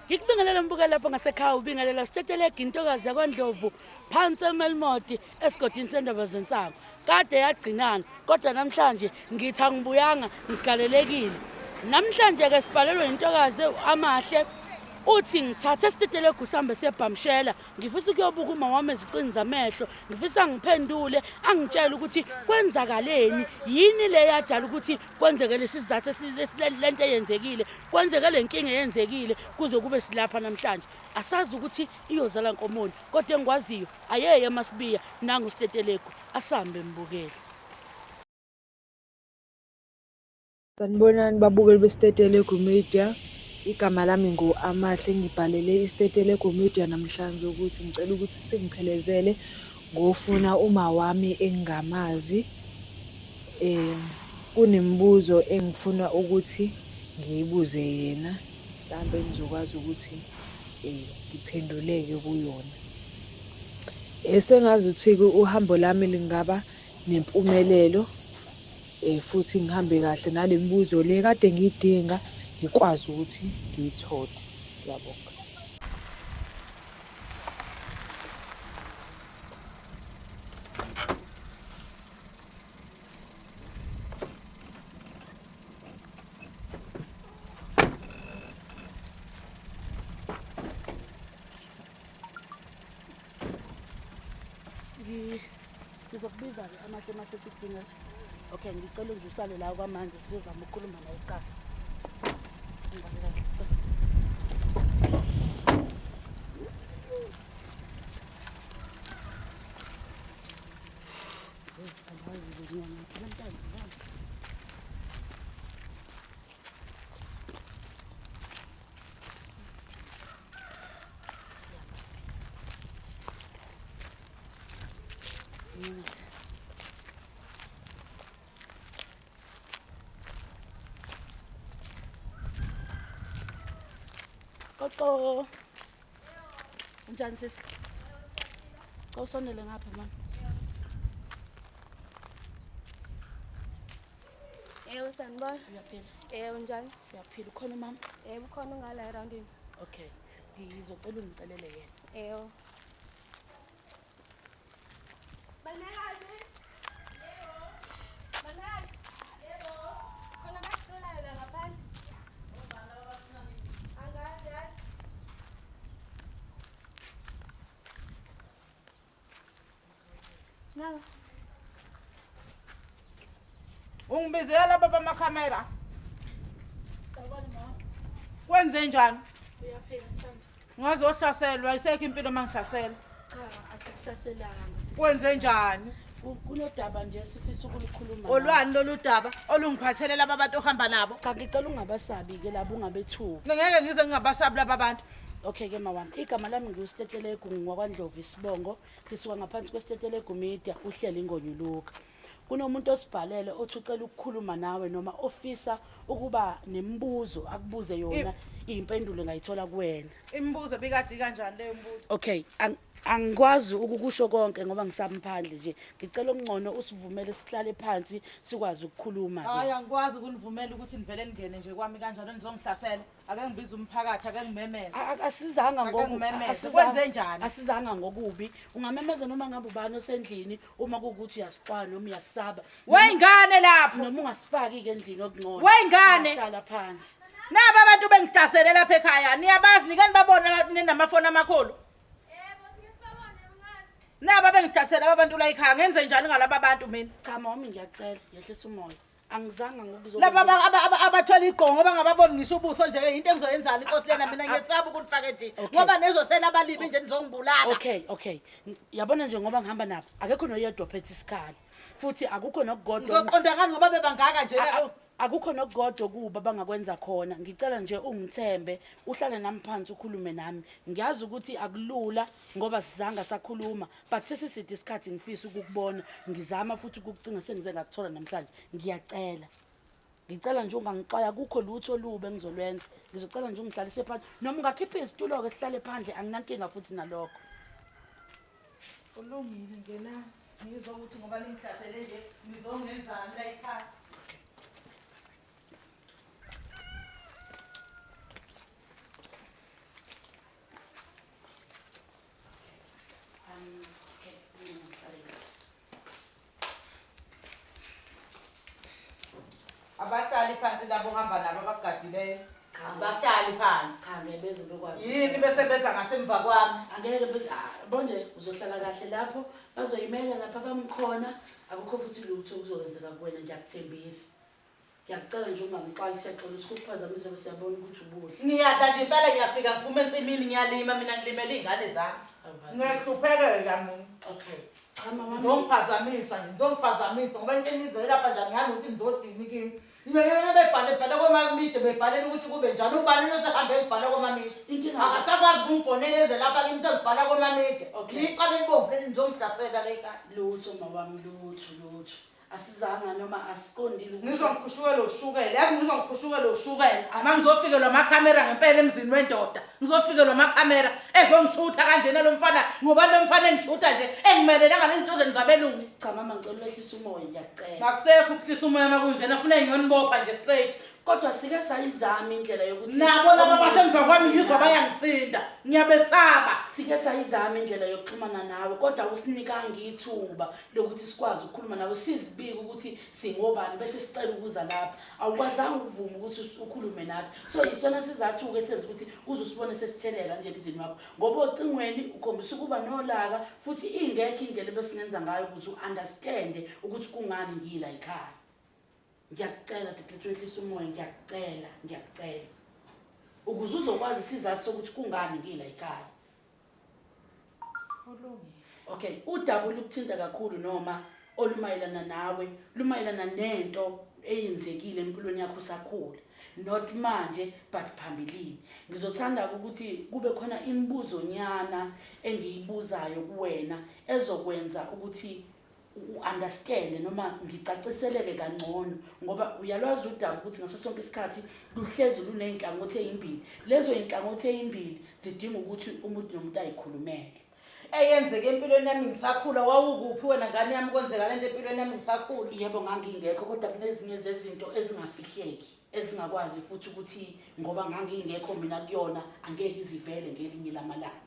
Ngikubingelela mbuka lapho ngasekhaya ubingelela sitetelegi intokazi yakwaNdlovu phansi eMelmoti esigodini sendaba zensangu. Kade yagcinana kodwa namhlanje ngithi angibuyanga ngigalelekile. Namhlanje ke sibhalelwe intokazi amahle uthi ngithathe isitetelegu sambe sebhamshela ngifisa ukuyobuka uma wami eziqini zamehlo ngifisa ngiphendule angitshele ukuthi kwenzakaleni yini le yadala ukuthi kwenzeke lesi sizathu lento eyenzekile kwenzeke le nkinga eyenzekile kuze kube silapha namhlanje asazi ukuthi iyozala nkomoni kodwa engikwaziyo ayeye masibiya nangu sitetelegu asambe mbukeli. Sanibonani babukeli beSitetelegu Media. Igama lami ngu-Amahle, ngibhalele iSitetelegu Media namhlanje ukuthi ngicela ukuthi singiphelezele ngofuna uma wami engingamazi. Kunemibuzo engifuna ukuthi ngiyibuze yena, mhlampe ngizokwazi ukuthi ngiphenduleke kuyona. Sengazuthi-ke uhambo lami lingaba nempumelelo futhi ngihambe kahle nale mibuzo le kade ngiyidinga ngikwazi ukuthi ngiyithole. Ngiyabonga. Ngizokubiza-ke amahle uma sesikudinga nje. Okay, ngicela nje usale la kwamanje siyozama ukukhuluma nawe kuqala. Ngivalela kahle sicela. Qoqo. Unjani sisi? Cha usondele ngapha mama. Yebo sanibona. Uyaphila? Yebo njani? Siyaphila. Ukhona umama? Yebo ukhona ungala eroundini. Okay. Ngizocela ungicelele yena. Yebo. Banakazi. Yebo. Banakazi. Yebo. Khona bakucelayo la ngaphandle. Obani abafuna mina? Angazi yazi. Nawa. Ungibizela laba bamakhamera. Sawubona mama. Kwenze njani? Uyaphila sithanda. Ngazohlaselwa isekho impilo mangihlaselwa. Cha, asikuhlaselanga. Kwenze njani? Kunodaba nje esifisa ukulukhuluma. Olwani lolu daba olungiphathele laba bantu ohamba nabo? Cha, ngicela ungabasabi ke labo ungabethuki. Ngeke ngize ngingabasabi laba bantu. Okay ke mawami, igama lami ngiwusitetelegu ngwakwaNdlovu isibongo, ngisuka ngaphansi kwesitetelegu media uhleli ingonyuluka. Kunomuntu osibhalele othi ucela ukukhuluma nawe noma ofisa ukuba nemibuzo akubuze yona impendulo ngayithola kuwena. Imibuzo bikade kanjani leyo mbuzo? Okay, angikwazi ukukusho konke ngoba ngisamphandle nje. Ngicela okungcono usivumele sihlale phansi sikwazi ukukhuluma ke. Hayi angikwazi ukunivumela ukuthi nivele ningene nje kwami kanjalo nizongihlasela. Ake ngibize umphakathi, ake ngimemeze. Asizanga Ake ngoku ngimemeze. asizanga- Kwenze njani? Asizanga ngokubi. Ungamemeza noma ngabe ubani osendlini uma kuwukuthi uyasixwaya noma uyasaba. Weyingane lapho. Noma ungasifaki ke endlini okungcono. Weyingane. Singahlala phandle. Naba abantu bengihlasele lapha ekhaya. Niyabazi nike nibabone ninamafoni amakhulu. Yebo, sike sibabone ungazi. Naba bengihlasele aba bantu la ekhaya. Ngenze njani ngalaba bantu mina? Cha mama ngiyacela yehlisa umoya. Angizanga ngokuzo. Laba abathola igqongo bangababoni ngisho ubuso nje into engizoyenzani inkosi lena mina ngiyesaba ukunifaka endlini ngoba nezosela abalimi nje nizongibulala. Okay, okay. Yabona nje ngoba ngihamba nabo akekho noyedwa ophethe isikhali. Futhi akukho nokugodwa. Ngizoqonda ngani ngoba bebangaka nje. Akukho nokukodwa kuba bangakwenza khona. Ngicela nje ungithembe, uhlale nami phansi ukhulume nami. Ngiyazi ukuthi akulula ngoba sizanga sakhuluma, but sesiside isikhathi ngifisa ukukubona. Ngizama futhi ukukucinga sengize ngakuthola namhlanje. Ngiyacela. Ngicela nje ungangixwaya akukho lutho olubi engizolwenza. Ngizocela nje ungihlalise phansi. Noma ungakhipha izitulo-ke sihlale phandle anginankinga futhi nalokho. Kulungile ngena ngizwa ukuthi ngoba ningihlasele nje nizongenzani la ekhaya. Abahlali phansi labo ohamba nabo abakugadileyo. Cha. Abahlali phansi. Cha, ngeke beze bekwazi. Yini bese beza ngasemva kwami? Angeke beze bonje uzohlala kahle lapho, bazoyimela lapha bamkhona, akukho futhi lutho okuzokwenzeka kuwena ngiyakuthembisa. Ngiyakucela nje ungangixaki siyaxolisa ukukuphazamisa ngoba siyabona ukuthi ubudla. Ngiyadla nje impela ngiyafika ngiphuma ensimini ngiyalima mina ngilimela iy'ngane zami. Ngiyahluphekela mina. Okay. Cha mama wami. Ngizongiphazamisa nje, ngizongiphazamisa ngoba into enizoyelapha nje angiyazi ukuthi nizodini kimi. Ngiyena bebhale bhale komamide bebhalela ukuthi kube njalo ubani nosehambe ebhala komamide. Inkinga- Akasakwazi ukungifonela eze lapha kimi ukuthi ngibhala komamide. Okay. Icala elibomvu leli nizongihlasela la ekhaya. Lutho mama wami lutho lutho. Asizanga noma asiqondile ukuthi Ngizongikhushukela ushukela, yazi ngizongikhushukela ushukela. Uma ngizofikelwa amakhamera ngempela emzini wendoda, ngizofikelwa amakhamera ezongishutha kanjena lo mfana ngoba lo mfana engishutha nje engimelele ngalezi zinto zenu zabelungu. Cha mama ngicela ulehlise umoya ngiyakucela. Akusekho ukuhlisa umoya uma kunjena, funa ngiyonibopha nje straight. Kodwa sike sayizama indlela yokuthi Nabo laba basemva kwami ngizwa bayangisinda, ngiyabesaba. Sike sayizama indlela yokuxhumana nawe kodwa usinikanga ithuba lokuthi sikwazi ukukhuluma nawe sizibike ukuthi singobani bese sicela ukuza lapha. Awukwazanga ukuvuma ukuthi ukhulume nathi. So yisona sizathu-ke esenza ukuthi uze usibone sesitheleka nje emzini wakho. Ngoba ocingweni ukhombisa ukuba nolaka futhi ingekho indlela ebesingenza ngayo ukuthi u-understande ukuthi kungani ngila ekhaya. Ngiyakucela dadewethu wehlisa umoya ngiyakucela ngiyakucela. Ukuze uzokwazi isizathu sokuthi kungani ngila ekhaya. Okay, udaba olukuthinta kakhulu noma olumayelana nawe lumayelana nento eyenzekile empilweni yakho usakhula. Not manje but phambilini. Ngizothanda ukuthi kube khona imibuzo nyana engiyibuzayo kuwena ezokwenza ukuthi u-understand noma ngicaciseleke kangcono ngoba uyalwazi udaba ukuthi ngaso sonke isikhathi luhlezi luney'nhlangothi ey'mbili. Lezo y'nhlangothi ey'mbili zidinga ukuthi umuntu nomuntu ayikhulumele. Eyenzeke empilweni yami ngisakhula wawukuphi wena ngane yami kwenzeka lento empilweni yami ngisakhula? Yebo ngangingekho kodwa kunezinye zezinto ezingafihleki ezingakwazi futhi ukuthi ngoba ngangingekho mina kuyona angeke izivele ngelinye lamalanga.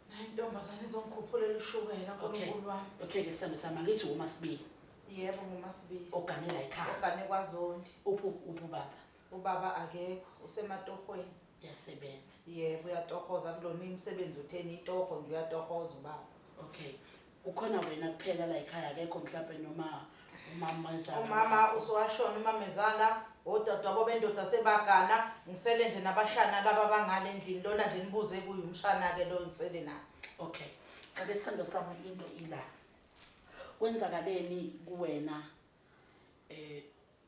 Nayi intombazane izongikhuphulela ushukela Okay. nkulunkulu wami. Okay ke sithando sami angithi uMasibiya Yebo nguMasibiya. ogane la ekhaya. Ogane kwaZondi. Uphi uphi ubaba? Ubaba akekho usematohweni. Uyasebenza. Yebo uyatohoza kulona umsebenzi utheni itoho nje uyatohoza ubaba. Okay. Kukhona wena kuphela la ekhaya akekho mhlawumbe noma umama ezala. Umama usowashona umamezala odadewabo bendoda sebagana ngisele nje nabashana laba bangale endlini lona nje nibuze kuye umshana ke lo ngisele naye. Okay. Cha ke sithando sami into ila. Kwenzakaleni kuwena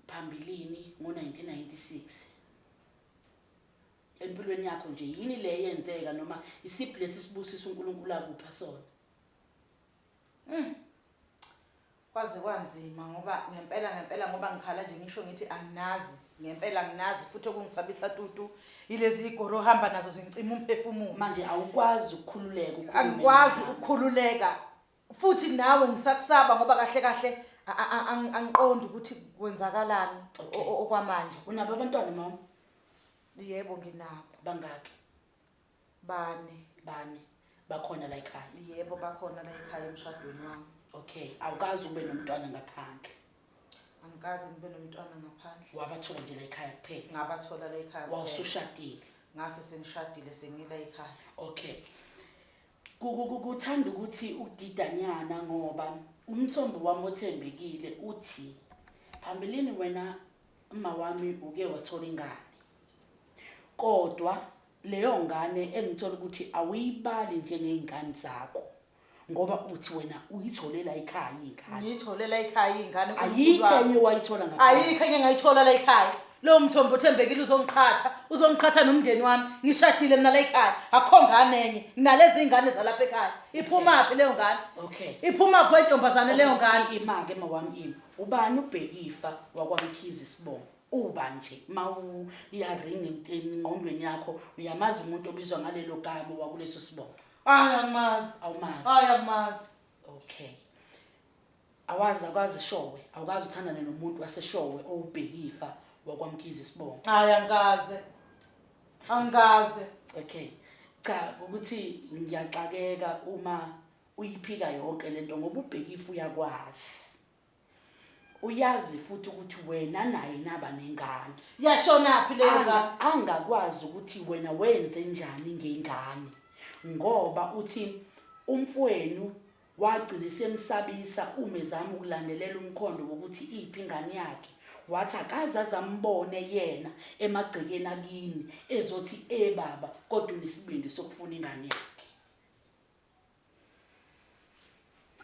phambilini ngo-1996 empilweni yakho nje yini le yenzeka noma isiphi lesi sibusiso uNkulunkulu akupha sona? Kwaze kwanzima ngoba ngempela ngempela ngoba ngikhala nje ngisho ngithi anginazi ngempela anginazi futhi okungisabisa tutu yilezi igoro ohamba nazo zingicima umphefumulo. Manje awukwazi ukukhululeka ukhulume Angikwazi naye. ukukhululeka futhi nawe ngisakusaba ngoba kahle kahle angiqondi ukuthi kwenzakalani Okay. okwamanje. Unabo abantwana mama? Yebo nginabo. Bangaki? Bane. Bane. Bakhona la ekhaya? Yebo bakhona la ekhaya emshadweni wami. Okay, awukazi ube nomntwana ngaphandle? Angikaze ngibe nomntwana ngaphandle. Wabathola nje la ekhaya kuphela? Ngabathola la ekhaya kuphela. Wawusushadile? Ngase sengishadile sengila ekhaya. Okay. Kuthanda ukuthi udidanyana ngoba umthombo wami othembekile uthi phambilini wena uma wami uke wathola ingane. Kodwa leyo ngane engithola ukuthi awuyibali njengey'ngane zakho ngoba uthi wena uyitholela ekhaya iy'ngane. Ngiyitholela ekhaya iy'ngane Ayikho enye owayithola ngaphandle. Ayikho enye engayithola la ekhaya. Lowo mthombo othembekile uzongiqhatha, uzongiqhatha nomndeni wami. Ngishadile mina la ekhaya, akukho ngane enye. Nginalezi iy'ngane zalapha ekhaya. Iphumaphi leyo ngane? Okay. Iphumaphi wentombazane leyo ngane? Ima-ke ma wami ima. Ubani uBhekifa wakwaMkhize isibongo? Uba nje mawuyaringa engqondweni yakho uyamazi umuntu obizwa ngalelo gama wakuleso sibongo? Hayi angimazi. Awumazi. Hayi angimazi. Okay. Awazi akwazi Showe, awukazi uthandane nomuntu waseShowe owuBhekifa wakwaMkhize isibongo. Hayi angikaze. Angikaze. Okay. Cha ukuthi ngiyaxakeka uma uyiphika yonke lento ngoba uBhekifa uyakwazi. Uyazi futhi ukuthi wena naye naba nengane. Yashonaphi leyo ngane? Angakwazi ukuthi wena wenze njani ngengane ngoba uthi umfwenu wagcina esemsabisa uma ezama ukulandelela umkhondo wokuthi iphi ingane yakhe. Wathi akaze aze ambone yena emagcekeni akini ezothi e baba kodwa unesibindi sokufuna ingane yakhe.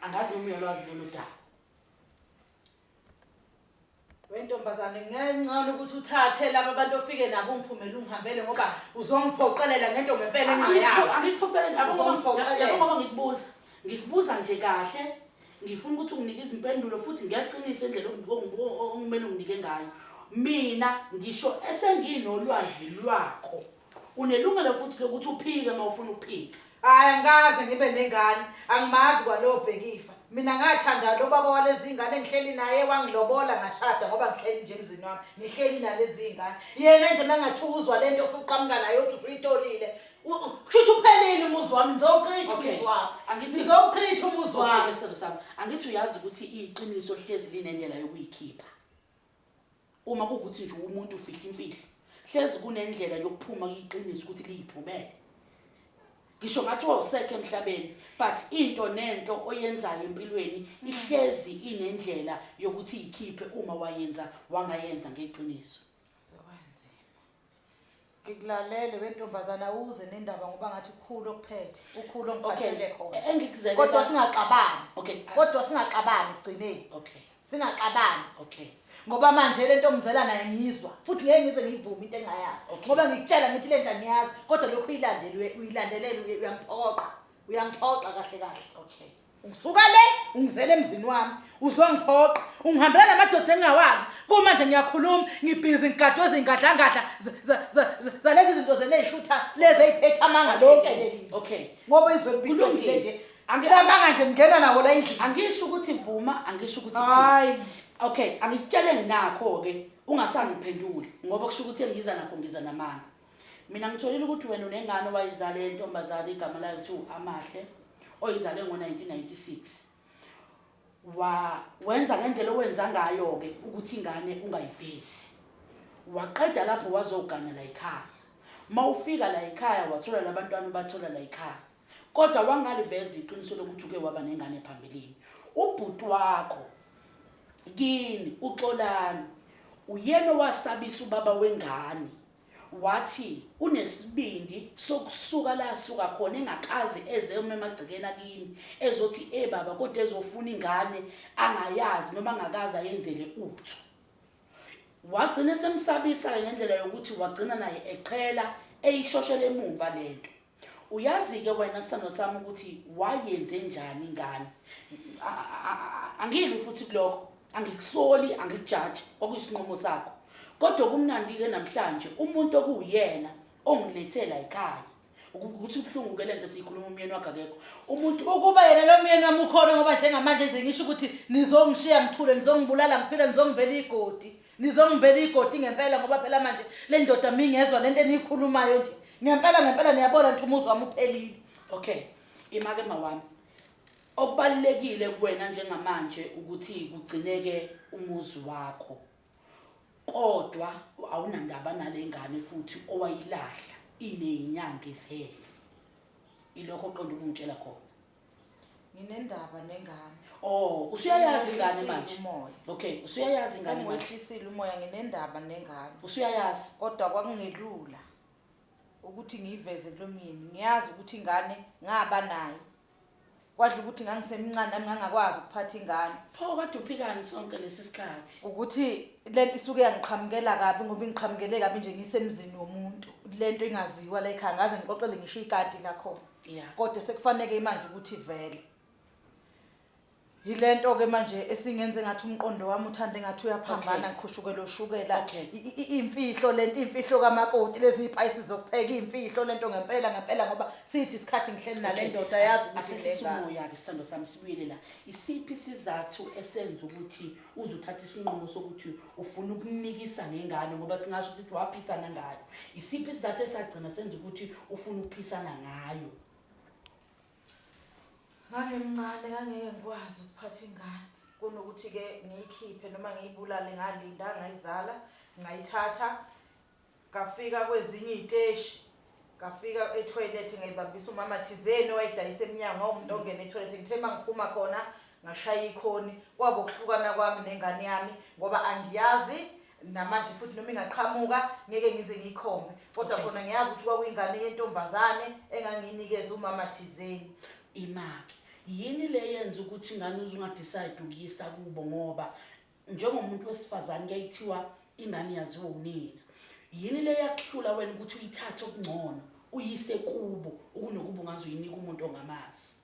Angazi noma uyalwazi lolu daba. Wentombazane ngengcono ukuthi uthathe laba abantu ofike nabo ungiphumele ungihambele ngoba uzongiphoqelela ngento ngempela engingayazi. Angikuphoqeleli Uzongiphoqelela. yabo ngoba ngikubuza. Ngikubuza nje kahle. Ngifuna ukuthi unginike izimpendulo futhi ngiyaqinisa indlela okumele unginike ngayo. Mina ngisho esenginolwazi lwakho. Unelungelo futhi lokuthi uphike uma ufuna ukuphika. Hayi angikaze ngibe nengane, angimazi kwalowo Bhekifa. Mina ngathanda lo baba walezi ngane engihleli naye wangilobola ngashada ngoba ngihleli nje emzini wami, ngihleli nalezi ngane. Yena nje mangathuzwa lento osuqhamuka nayo uthi usuyitholile. Kushuthi uphelile umuzi wami, ngizowuchitha umuzi wami. Angithi Ngizowuchitha umuzi Okay, wami. sithando sami. Angithi uyazi ukuthi iqiniso hlezi linendlela yokuyikhipha. Uma kuwukuthi nje umuntu ufihla imfihlo, hlezi kunendlela yokuphuma iqiniso ukuthi liyiphumele. Ngisho ngathi wawusekho emhlabeni, but into nento oyenzayo empilweni ihlezi inendlela yokuthi iyikhiphe uma wayenza wangayenza ngeqiniso. Zokwanzima. Ngikulalele wentombazana uze nendaba ngoba ngathi ukhulu okuphethe, ukhulu ongiphathele khona. Engikuzele Kodwa singaxabani. Okay. Kodwa singaxabani ekugcineni. Okay. Singaxabani. Okay. Ngoba manje lento ongizela nayo ngiyizwa futhi ngeke ngize ngiyivume into engingayazi. Okay. Ngoba ngikutshela ngithi lento angiyazi kodwa lokhu uyilandele uyilandelele uyangiphoqa. Uyangiphoqa kahle kahle. Okay. Ungisuka le ungizela emzini wami uzongiphoqa ungihambela namadoda engingawazi kumanje ngiyakhuluma ngibhizi ngigadwe izingadlangadla zalezi zinto zena ey'shutha lezi ey'phethe amanga lonke leli Okay. ngoba izwe libhidekile Kulungile. nje lamanga nje ngingena nawo la endlini. Angisho ukuthi vuma, angisho ukuthi Hayi. Okay, angikutshele nginakho ke ungasangiphenduli ngoba kusho ukuthi engiza nakho ngiza namanga. Mina ngitholile ukuthi wena unengane owayizale intombazane igama layo kuthiwa Amahle oyizale ngo-1996. Wa wenza ngendlela owenza ngayo ke ukuthi ingane ungayivezi. Waqeda lapho wazogana la ekhaya. Mawufika la ekhaya wathola labantwana ubathola la ekhaya. Kodwa wangaliveza iqiniso lokuthi uke waba nengane phambilini. Ubhuti wakho kini uXolani uyena owasabisa ubaba wengane wathi unesibindi sokusuka la asuka khona engakaze eze uma emagcekeni akini ezothi e baba kodwa ezofuna ingane angayazi noma angakaze ayenzele utho. Wagcina esemsabisa-ke ngendlela yokuthi wagcina naye eqhela eyishoshela emumva lento. Uyazi-ke wena sithando sami ukuthi wayenze njani ingane. Angilwi futhi kulokho, angikusoli, angikujaji, kwakuyisinqumo sakho. Kodwa kumnandi-ke namhlanje umuntu okuwuyena ongilethe la ekhaya. Ukuthi ubuhlungu-ke lento siyikhuluma umyeni wakhe akekho. Umuntu Ukuba yena lo myeni wami ukhona ngoba njengamanje nje ngisho ukuthi nizongishiya ngithule nizongibulala ngiphila nizongibela igodi. Nizongibela igodi ngempela ngoba phela manje le ndoda mingezwa lento eniyikhulumayo nje. Ngempela ngempela niyabona nje umuzi wami uphelile. Okay, imake mawami. Okubalulekile kuwena njengamanje ukuthi kugcineke umuzi wakho. Kodwa awunandaba nalengane futhi owayilahla inezinyanga ezele. Ilokho oqonda ukungitshela khona. Nginendaba nengane. Oh, usuyayazi ingane manje. Umoya. Okay, usuyayazi ingane manje. Sengiwehlisile umoya nginendaba nengane. Usuyayazi. Kodwa kwakungelula ukuthi ngiyiveze kulo myeni. Ngiyazi ukuthi ingane ngaba nayo. Kwadla ukuthi ngangisemncane nami ngangakwazi ukuphatha ingane. Pho kade uphikani sonke lesi sikhathi? Ukuthi lento isuke yangiqhamukela kabi ngoba ingiqhamukele kabi nje ngisemzini womuntu. Lento ingaziwa la ekhaya ngaze ngixoxele ngisho ikati lakhona. Yeah. Kodwa sekufaneke manje ukuthi vele. Yilento ke manje esingenze ngathi umqondo wami uthande ngathi uyaphambana Okay. ngikhushukelwe ushukela. Okay. Imfihlo lento imfihlo kamakoti lezi izipayisi zokupheka imfihlo lento ngempela ngempela ngoba sithi isikhathi ngihleli nale ndoda yazi ukuthi Asehlisa nengane. umoya ke sithando sami sibuyele la. Isiphi isizathu esenza ukuthi uze uthathe isinqumo sokuthi ufuna ukunikisa ngengane ngoba singasho sithi waphisana ngayo. Isiphi isizathu esagcina senza ukuthi ufuna ukuphisana ngayo? Ngangimncane ngangeke ngikwazi ukuphatha ingane. Kunokuthi-ke ngiyikhiphe noma ngiyibulale ngalinda ngayizala ngayithatha ngafika kwezinye iy'teshi ngafika ethoyilethi ngayibambisa umama thizeni owayedayisa emnyango wawumuntu ongena ethoyilethi ngithe uma ngiphuma khona ngashaya ikhoni kwabo ukuhlukana kwami nengane yami ngoba angiyazi namanje futhi noma ingaqhamuka ngeke ngize ngiyikhombe kodwa khona ngiyazi ukuthi kwakuyingane yentombazane engangiyinikeza umama thizeni. Imake yini le yenza ukuthi ingane uze ungadecide ukuyisa kubo ngoba njengomuntu wesifazane kuyayithiwa ingane yaziwa unina yini le yakuhlula wena ukuthi uyithathe okungcono uyise kubo ukunokuba ungaze uyinika umuntu ongamazi?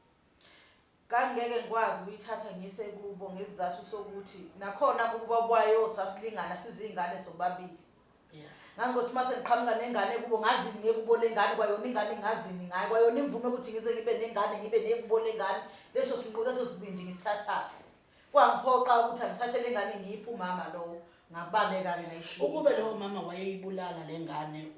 Ngangingeke ngikwazi ukuyithatha ngiyise kubo ngesizathu sokuthi nakhona kubo kwayo sasilingana sizingane sobabili. Ngangizothi uma sengiqhamuka nengane kubo ngazini ngekubo lengane kwayona ingane ngazini ngayo kwayona imvume ukuthi ngize ngibe nengane ngibe nekubo lengane leso sinqu leso sibindi ngisithathaphi. Kwangiphoqa ukuthi angithathe le ngane ngiyiphe umama lowo ngabaleka-ke ngayishiya. Ukube lowo mama wayeyibulala le ngane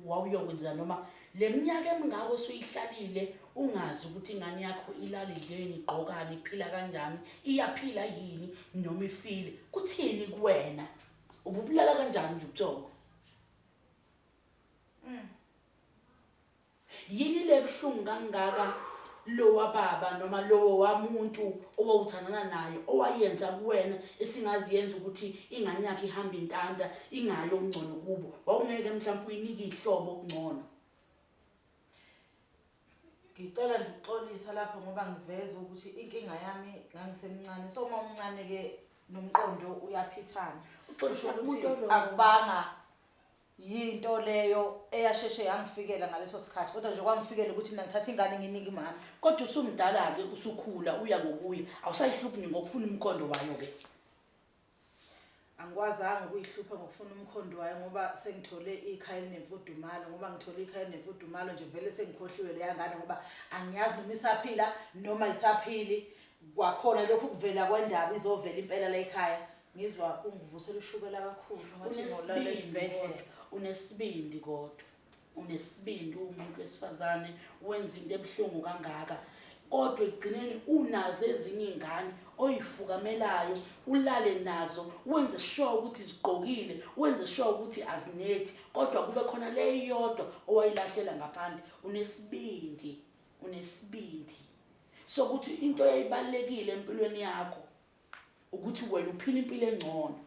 wawuyokwenzela noma le minyaka emingako osuyihlalile ungazi ukuthi ingane yakho ilala idleni igqokani iphila kanjani iyaphila yini noma ifile kuthini kuwena ububulala kanjani nje ubuthongo? Yini le buhlungu kangaka lowa baba noma lowo wamuntu owawuthandana naye owayenza kuwena esingaziyenza ukuthi ingane yakhe ihamba intanta ingayi okungcono kubo wawungeke mhlawumbe uyinike ihlobo okungcono? Ngicela nje ukuxolisa lapho ngoba ngiveze ukuthi inkinga yami ngangisemncane so uma umncane ke nomqondo uyaphithana. Uxolisa Kusho ukuthi kumuntu o-wrong. akubanga yinto leyo eyasheshe yangifikela ngaleso sikhathi kodwa nje kwangifikela ukuthi mina ngithatha ingane nginike umama. Kodwa usumdala-ke usukhula uya ngokuya awusayihluphi ngokufuna umkhondo wayo-ke. Angikwazanga ukuyihlupha ngokufuna umkhondo wayo ngoba sengithole ikhaya elinemfudumalo ngoba ngithole ikhaya elinemfudumalo nje vele sengikhohliwe leya ngane ngoba angiyazi noma isaphila noma isaphili kwakhona lokhu kuvela kwendaba izovela impela la ekhaya ngizwa kungivusela ushukela kakhulu ngathi ngolala esibhedlela. Unesibindi kodwa unesibindi uwumuntu wesifazane wenza into ebuhlungu kangaka kodwa ekugcineni unazo ezinye iy'ngane oyifukamelayo ulale nazo wenze sure ukuthi zigqokile wenze sure ukuthi azinethi kodwa kube khona le iyodwa owayilahlela ngaphandle. Unesibindi, unesibindi sokuthi into eyayibalulekile empilweni yakho ukuthi wena uphile impilo engcono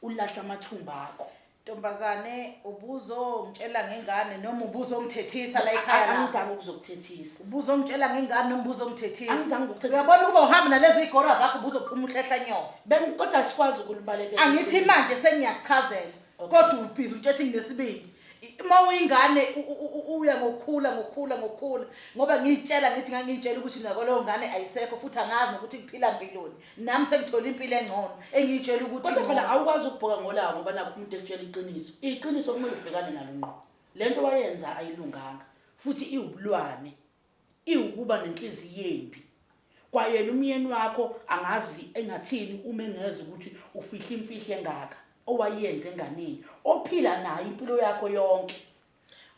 ulahla amathumba akho. Ntombazane ubuzongitshela ngengane noma ubuzongithethisa la ekhaya la? Angizange ukuzokuthethisa. Ubuzongitshela ngengane noma ubuzongithethisa? Angizange ukukuthethisa. Uyabona ukuba uhamba nalezi zigora zakho ubuzophuma uhlehla nyoka. Ben kodwa asikwazi ukulibalekela. Angithi manje sengiyakuchazela. Kodwa ubhizi utshethi nginesibindi. Uma uyingane uya ngokukhula ngokukhula ngokukhula ngoba ngiyitshela ngithi ngangiyitshela ukuthi nako leyo ngane ayisekho futhi angazi nokuthi ngiphila mpiloni. Nami sengithola impilo engcono engiyitshela ukuthi Kodwa phela awukwazi ukubhoka ngolaka ngoba nakho umuntu ekutshela iqiniso. Iqiniso kumele ubhekane nalo ngqo. Le nto wayenza ayilunganga futhi iwubulwane. Iwukuba nenhliziyo embi. Kwayena umyeni wakho angazi engathini uma engeza ukuthi ufihle imfihlo engaka owayenza enganeni ophila nayo impilo yakho yonke.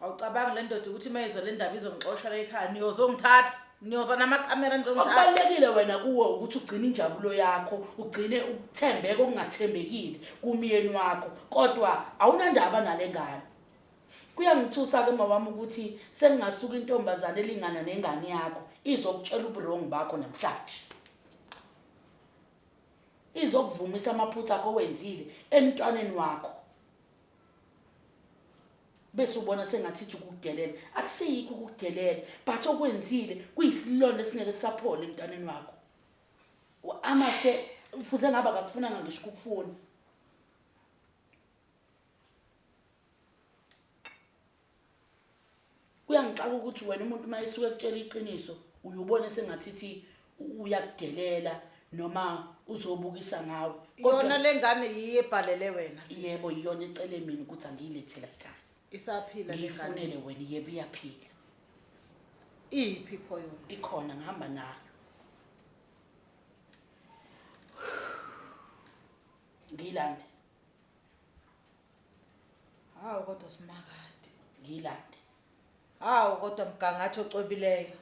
Awucabangi le ndoda ukuthi uma izwa le ndaba izongixosha la ekhaya niyozongithatha niyoza namakhamera nizongithatha. Okubalulekile wena kuwe ukuthi ugcine injabulo yakho, ugcine ukuthembeka okungathembekile kumyeni wakho, kodwa awunandaba nale ngane. Kuyangithusa-ke mawami ukuthi sekungasuka intombazane elingana nengane yakho izokutshela uburongi bakho namhlanje. Izokuvumisa amaphutha akho owenzile emntwaneni wakho. Bese ubona sengathi ithi ukukudelela. Akusiyikho ukukudelela, but okwenzile kuyisilonda esingeke sisaphole emntwaneni wakho. Amahle fuze ngabe akakufunanga ngisho ukukufuna. Kuyangixaka ukuthi wena umuntu uma esuke ekutshela iqiniso uye ubone sengathithi uyakudelela noma uzobukisa ngawe. Kodwa Yona le ngane yiyo ebhalele wena sisi. Yebo, iyona ecele mina ukuthi angiyilethe la ekhaya. Isaphila le ngane. Ngiyifunele wena, yebo iyaphila. Iphi pho yona? Ikhona ngihamba nayo. Ngiyilande. Hawu kodwa simakade. Ngilande. Hawu kodwa mgangatho ocwebileyo.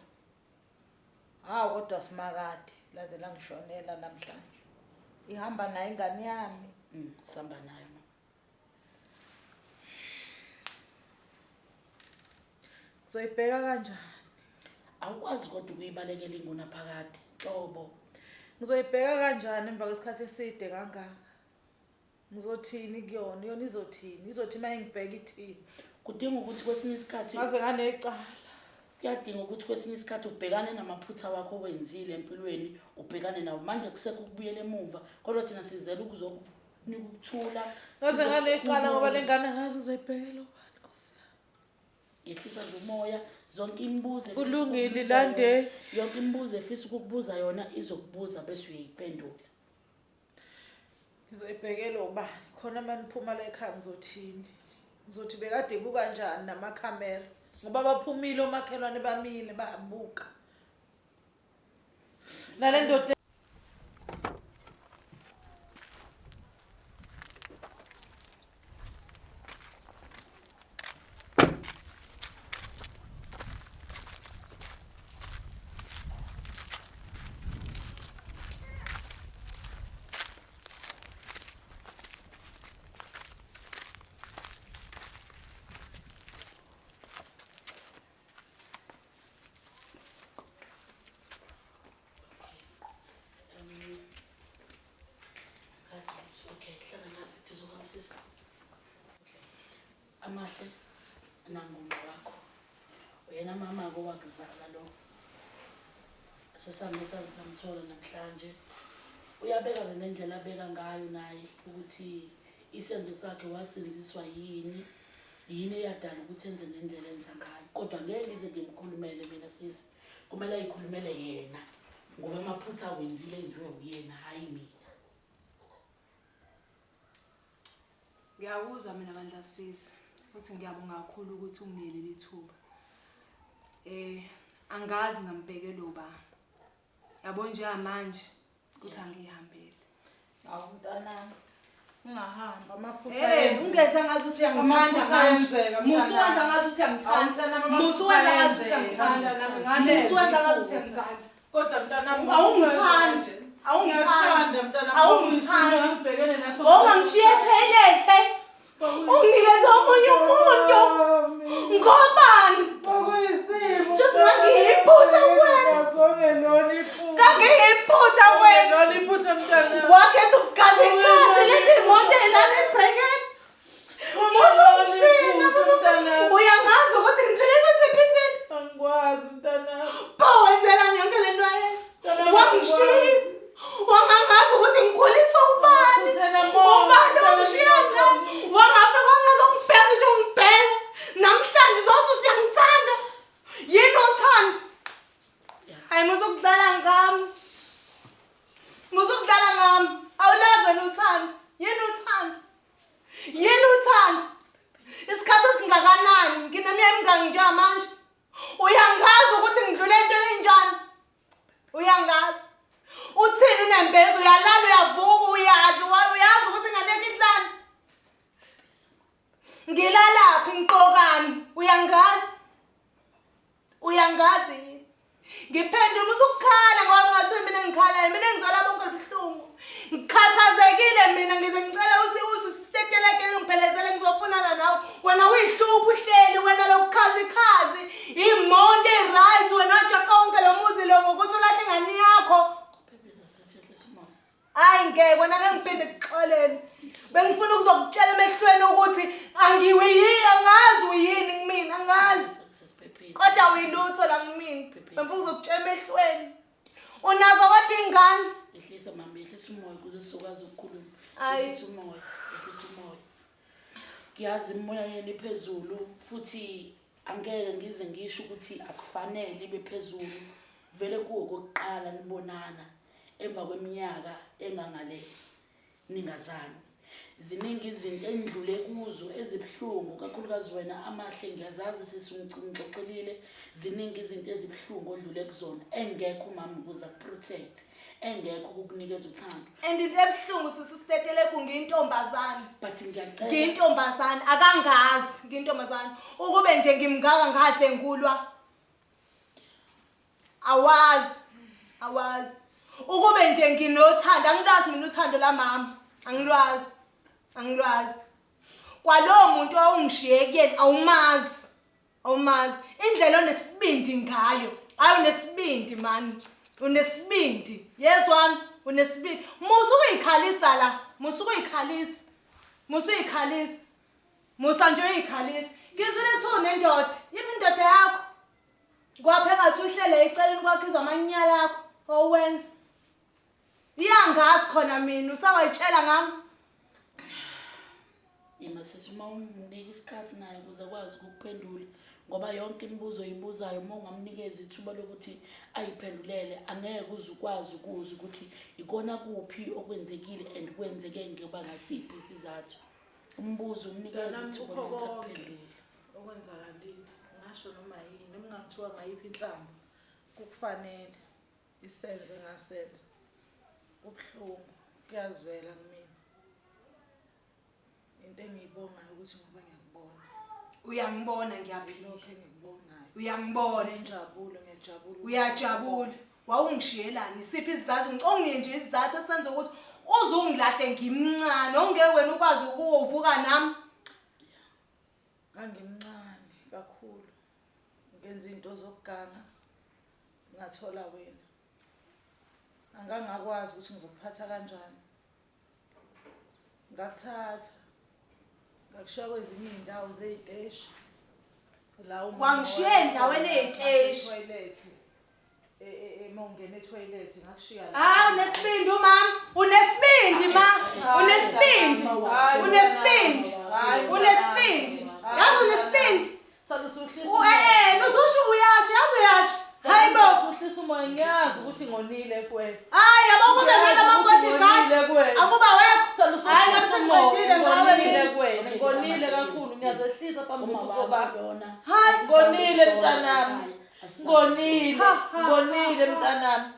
Hawu kodwa simakade laze langishonela namhlanje. Ihamba nayo ingane yami. Sihamba nayo ma. Ngizoyibheka kanjani? Awukwazi kodwa ukuyibalekela ingunaphakade nhlobo. Ngizoyibheka kanjani emva kwesikhathi eside kangaka? Ngizothini kuyona? Yona izothini? Izothi uma ingibheka ithini? Kudinga ukuthi kwesinye isikhathi Ngaze nganecala. Kuyadinga ukuthi kwesinye isikhathi ubhekane namaphutha wakho owenzile empilweni, ubhekane nawo. Manje kusekho ukubuyela emuva, kodwa thina sizele ukuzokunika ukuthula. Ngaze nganecala ngoba le ngane ngazi izoyibhekela ubani Nkosi yami. Yehlisa nje umoya, zonke imibuzo efisa Kulungile, ukukubuza yona, Lande. yonke imibuzo efisa ukukubuza yona izokubuza bese uyayiphendula. Ngizoyibhekela ubani? Khona uma niphuma la ekhaya ngizothini? Ngizothi bekade kukanjani namakhamera? Ngoba baphumile omakhelwane bamile bayabuka. Nale ndoda Ngazi ukuthi okay, hlala ngapha eduze kwami sisi. Okay. Amahle nangoma wakho. Uyena mama-ke owakuzala lo. Sesihambe saze samthola namhlanje. Uyabeka-ke ngendlela abeka ngayo naye ukuthi isenzo sakhe wasenziswa yini, yini eyadala ukuthi enze ngendlela enza ngayo. Kodwa ngeke ngize ngimkhulumele mina sisi. Kumele ayikhulumele yena ngoba amaphutha awenzile enziwe uyena hhayi mina. Ngiyakuzwa mina bandla sisi futhi ngiyabonga kakhulu ukuthi unginike leli thuba. Angazi ngambhekela uba. Yabo njengamanje ukuthi angihambele. Awu mntanami. Ungahamba amaphutha. Hey, ungenza ngazi ukuthi uyangithanda Amaphutha manje. ayenzeka, Musu wenza mntanami. ngazi ukuthi uyangithanda. Awu, mntanami, Musu wenza ngazi ukuthi amaphutha uyangithanda. ayenzeka, mntanami, Musu wenza ngazi ukuthi ngalezi uyangithanda. Kodwa mntanami, Awungithandi. Awungithandi. Ngiyakuthanda mntanami. Awungithandi. Ngibhekene naso. Wawungangishiya ethoyilethe. Unginikeze omunye umuntu. Ngobani? Kwakuyisimo. Shuthi ngangiyiphutha kuwena. Songelona iphutha. Ngangiyiphutha kuwena. Songelona iphutha mntanami. Wakhetha ukugaza igazi lezi moto ey'lana egcekeni. Songelona iphutha mntanami. Uyangazi ukuthi ngiphile kusiphi isinto? Angikwazi mntanami. Pho wenzelani yonke le nto ayenza? Mntanami, Wangishiya. angikwazi. Wangangazi ukuthi ngikhuliswa ubani. Uthena moya, Ubani mntanami, ongishiya njani? Wangafika wangazongibheka ngisho ngibheka. Namhlanje uzothi uthi uyangithanda. Yini uthando? Hayi muzokudlala ngami. Muzokudlala ngami. Awulazi wena uthando. Yini uthando? Yini uthando? Isikhathi esingakanani? Ngineminyaka emingaki njengamanje? Uyangazi ukuthi ngidlule entweni enjani? Uyangazi. Uthini unembeza? Uyalala, uyavuka, uyadla, uyazi ukuthi ingane yakho idlani? Ngilalaphi, ngiqokani? Uyangazi? Uyangazi yini? Ngiphendula usukukhala ngoba kungathiwa mina engikhalayo, mina engizwela bonke lobuhlungu. Ngikhathazekile mina, ngize ngicela ukuthi usisiteteleke ngiphelezele ngizofunana nawe. Wena uyihlupha uhleli, wena lokukhazikhazi, imoto e-right, wena ojaka wonke lo muzi lo ngokuthi ulahle ingane yakho. Phephisa sisi, yehlisa umoya. Hayi ngeke wena ngeke ngiphinde ngikuxolele. Bengifuna ukuzokutshela emehlweni ukuthi angiwiyini, angazi uyini kumina, angazi. Sesiphephisa. Kodwa uyilutho la kumina. Phephisa. Bengifuna ukuzokutshela emehlweni. Unazo kodwa ingane. Yehlisa mama, yehlisa umoya ukuze sizokwazi ukukhuluma. Ayi. Yehlisa umoya, yehlisa umoya. Ngiyazi imimoya yenu iphezulu futhi angeke ngize ngisho ukuthi akufanele ibe phezulu. Vele kuwo kokuqala nibonana emva kweminyaka engangale ningazani. Ziningi izinto enidlule kuzo ezibuhlungu, kakhulukazi wena Amahle, ngiyazazi sisi ungixoxelile. Ziningi izinto ezibuhlungu odlule kuzona engekho umama ukuze akuprotect, engekho ukukunikeza uthando. And into ebuhlungu sisi Stetelegu, ngiyintombazane. But ngiyacela. Ngiyintombazane, akangazi ngiyintombazane. Ukube nje ngimngaka ngadle ngulwa. Awazi. Awazi. Ukube nje nginothando, angilwazi mina uthando lamama. Angilwazi. Angilwazi. Kwalowo muntu owawungishiye kuyena awumazi. Awumazi. Indlela onesibindi ngayo. Hayi unesibindi man. Unesibindi. Yezwani, unesibindi. Musa ukuyikhalisa la. Musa ukuyikhalisa. Musa uyikhalisa. Musa nje uyikhalisa. Ngizwile kuthiwa unendoda. Yiphi indoda yakho? Kwapha engathi uhlele eceleni kwakho izwa amanyala akho owenza. Iyangazi khona mina usawayitshela ngami. Yema sisi uma umnika isikhathi naye ukuze akwazi ukukuphendula ngoba yonke imibuzo oyibuzayo uma ungamnikeza ithuba lokuthi ayiphendulele angeke uze ukwazi ukuzwa ukuthi ikona kuphi okwenzekile and kwenzeke ngoba ngasiphi isizathu. Umbuzo umnikeze Mntanami ithuba kukho lokuthi konke akuphendule. okwenzakalile ngasho noma yini noma ungathiwa ngayiphi inhlamba kukufanele isenze ngasenza kubuhlungu kuyazwela kumina into engiyibongayo ukuthi ngoba ngiyakubona Uyangibona ngiyaphila. lokho engikubongayo Uyangibona. nenjabulo ngiyajabula ukuthi Uyajabula. Wawungishiyelani? Isiphi isizathu? Ngicela unginike nje isizathu esenza ukuthi uze ungilahle ngimncane ongeke wena ukwazi ukuvuka nami. Ngangimncane kakhulu ngenza into zokuganga ngathola wena angangakwazi ukuthi ngizokuphatha kanjani ngakuthatha ngakushiya kwezinye iy'ndawo zey'teshi la umama Wangishiya endaweni ey'teshi. toilet uma ungena ethoyilethi ngakushiya la. Hayi unesibindi umama, unesibindi ma, unesibindi, Hayi, unesibindi, Hayi, unesibindi. Yazi unesibindi. Sale usuhlisa Eh, uzusho uyasho, yazi uyasho. Hayi bo. usuhlisa umoya ngiyazi ukuthi ngonile kuwena. Hayi yabo kube Ngiyazi ngala ukuthi bodyguard. ngonile kuwena. Akuba wekho. Sale Hayi ngabe usuhlisa umoya, sengiqedile ngawe ngonile mina. kuwena, ngonile kakhulu ngiyazehlisa phambi Uma kobuso wakho bakho. lona Hayi, Ngonile mntanami. Ngonile, Ha, ha, ngonile ha, ha. mntanami.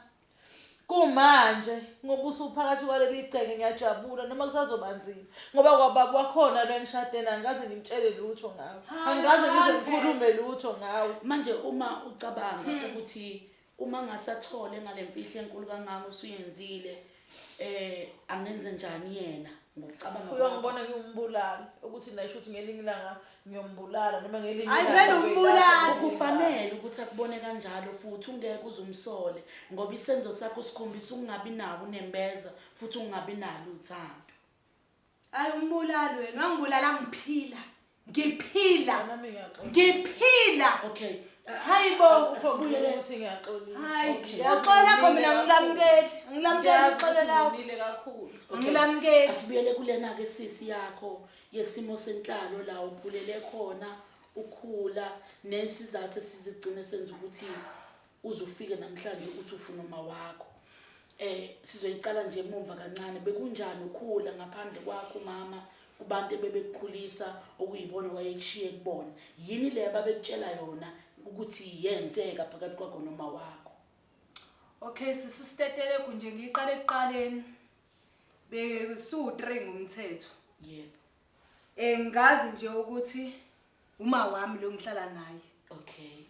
Kumanje ngoba usuphakathi kwaleli gceke ngiyajabula noma kusazoba nzima ngoba kwababa wakhona lo engishade naye angikaze ngimtshele lutho ngawe. Hayi, Angikaze ngize hayi. ngikhulume lutho ngawe. Manje uma ucabanga ukuthi uma ngasathole ngale mfihlo enkulu kangaka usuyenzile eh angenze njani yena ngokucabanga kwakho? Uyongibona ngiwumbulali ukuthi naye shuthi ngelinye ilanga ngiyombulala noma ngelinye Hayi, ilanga vele umbulali. Kufanele ukuthi akubone kanjalo futhi ungeke uze umsole ngoba isenzo sakho sikhombisa ukungabi nawo unembeza futhi ungabi nalo uthando. Hayi umbulali wena, wangibulala ngiphila. Ngiphila. Nami ngiyaxolisa. Ngiphila. Okay. Hayi bo. Asibuyele Ukuthi ngiyaxolisa. Hayi, Okay. uxolo lakho mina angilamukeli. Angilamukeli Ngiyazi uxolo ukuthi lakho. ngonile kakhulu. Okay. Angilamukeli. Asibuyele kulena ke sisi yakho yesimo senhlalo la ukhulele khona ukhula nesizathu esizigcine senza ukuthi uze ufike namhlanje uthi ufuna uma wakho. Eh sizoyiqala nje emumva kancane bekunjani ukhula ngaphandle kwakho mama kubantu ebebekukhulisa okuyibona wayekushiye kubona yini le ababekutshela yona ukuthi yenzeka phakathi kwakho noma wakho? Okay sisi Stetelegu nje ngiyiqale ekuqaleni. Bekusu 3 ngomthetho. Yebo. Eh ngazi nje ukuthi uma wami lo ngihlala naye. Okay.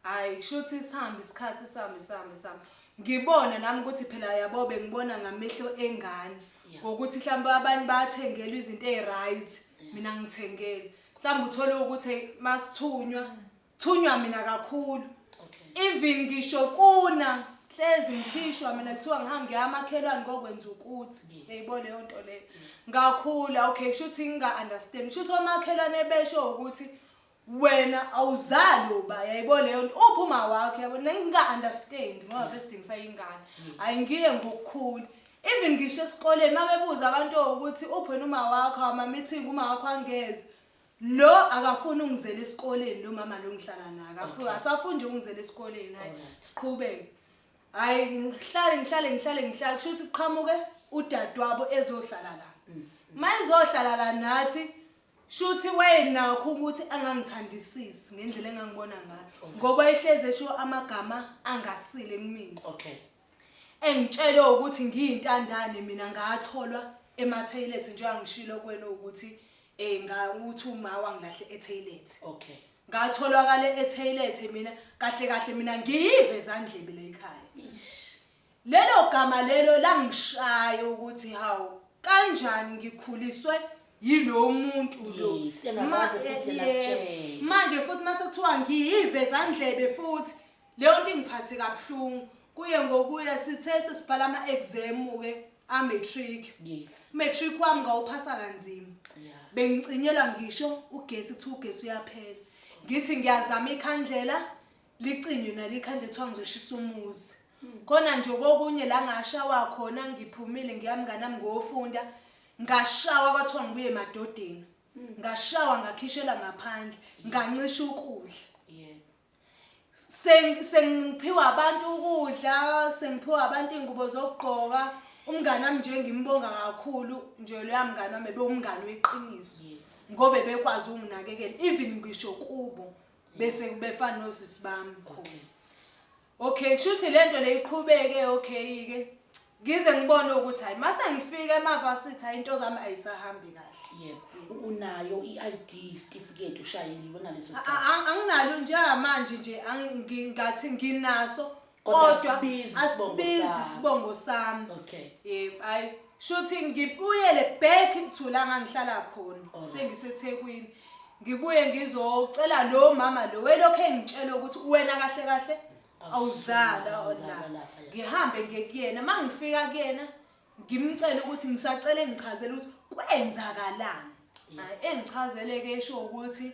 Hayi shuthi sihambe isikhathi sihambe sihambe sihambe. Ngibona nami ukuthi phela yabo bengibona ngamehlo engane. Ngokuthi mhlawumbe abanye bayathengelwa izinto eziright mina ngithengele. Mhlawumbe uthole ukuthi masithunywa thunywa mina kakhulu. Okay. Even ngisho kuna hlezi ngikhishwa mina kuthiwa ngihambe ngiya amakhelwane ngokwenza ukuthi. Uyayibona leyo nto leyo. Ngakhula okay kushuthi nginga understand. Kushuthi omakhelwane besho ukuthi wena awuzali uba yayibona leyo nto uphi uma wakho yabo nginga understand ngoba vese ngisayingane. Hayi ngiye ngokukhula. Even ngisho esikoleni mabebuza abantu ukuthi uphi wena uma wakho ama meeting uma wakho angeze. Lo akafuni ungizela esikoleni lo mama lo ngihlala naye akafuni asafuni nje ungizela esikoleni hayi siqhubeke. Hayi ngihlale ngihlale ngihlale ngihlale kusho ukuthi kuqhamuke udadewabo ezohlala la. Mayizohlala la nathi shuthi wayenakho ukuthi angangithandisisi ngendlela engangibona ngayo ngoba ehleze esho amagama angasile kumina. Okay. Engitshele ukuthi ngiyintandane mina ngatholwa emaToilet njengoba ngishilo kuwena ukuthi eh ngawuthi uma wangilahle eToilet. Okay. Ngatholakala eToilet mina kahle kahle mina ngiyive ezandlebe la ekhaya. Lelo gama lelo langishaya ukuthi hawu kanjani ngikhuliswe yilo muntu lo. Yes, engakaze futhi yena akutshele. Manje futhi mase kuthiwa ngiyivezandlebe futhi leyo nto ingiphathe kabuhlungu. Kuye ngokuya sithe sesibhala ama-exam-ke a-matric. Yes. Matric wami ngawuphasa kanzima. Yeah. Bengicinyelwa ngisho ugesi kuthiwa ugesi uyaphela. Ngithi ngiyazama ikhandlela Licinywe nalo ikhandlela kuthiwa ngizoshisa umuzi. Khona nje kokunye la ngashawa khona ngiphumile ngiya mnganami ngofunda ngashawa kwathiwa ngibuye emadodeni. Ngashawa ngakhishelwa ngaphandle ngancisha ukudla. Yebo. Sengiphiwa abantu ukudla, sengiphiwa abantu iy'ngubo zokugqoka. Umngani wami nje ngimbonga kakhulu nje loya mngani wami ebewumngani weqiniso. Yes. Ngoba ebekwazi ukunginakekela even ngisho kubo. bese befana nosisi bami Okay. Okay, kushuthi lento le iqhubeke okay ke. Ngize ngibone ukuthi hayi mase ngifika emavasithi hayi into zami ayisahambi kahle. Yebo. Unayo i-ID certificate ushayeliwe ngaleso sikhathi. Anginalo njengamanje nje ngingathi nginaso Kodwa kodwa asibizi isibongo asibizi sakho. isibongo sami. Okay. Yebo, hayi shuthi ngibuyele back to la ngangihlala khona Alright. sengiseThekwini. Ngibuye ngizocela lo mama lo welokhu engitshela ukuthi wena kahle kahle awuzala Awuzalwa la. lapha, ya. Ngihambe ngiye kuyena mangifika kuyena ngimcele ukuthi ngisacela engichazele ukuthi kwenzakalani. Hayi engichazele ke esho ukuthi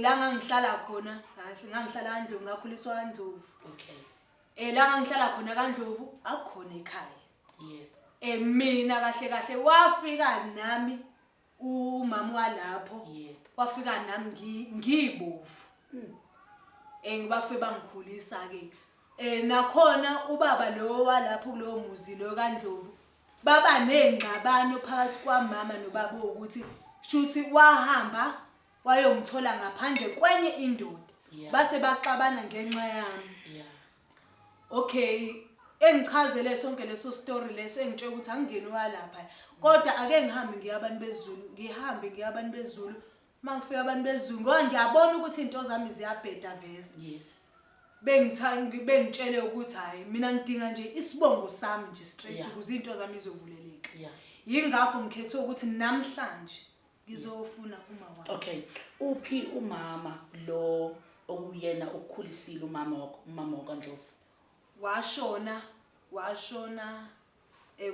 la ngangihlala khona kahle ngangihlala kaNdlovu ngakhuliswa kaNdlovu. Okay. La ngangihlala khona kaNdlovu akukhona ekhaya. Yebo. Mina kahle kahle wafika nami umama walapho Yebo. wafika nami ngibovu. Ngibafike bangikhulisa ke. Nakhona ubaba lo walapho kulowo muzi lo kaNdlovu baba nengxabano phakathi kwamama nobaba ukuthi shuthi wahamba wayongithola ngaphandle kwenye indoda. Base baxabana ngenxa yami. Okay, engichazele sonke leso story leso engitshela ukuthi angingeni walapha. Kodwa ake ngihambe ngiye abantu beZulu, ngihambe ngiye abantu beZulu. Mangifika abantu beZulu ngoba ngiyabona ukuthi izinto zami ziyabheda vese. Yes. Bengitshele ukuthi hayi mina ngidinga nje isibongo sami nje straight ukuze izinto zami izovuleleka. Yingakho ngikhethe ukuthi namhlanje ngizofuna uma wami. Okay. Uphi umama lo okuyena okukhulisile umama wakho, umama wakwaNdlovu? Washona, washona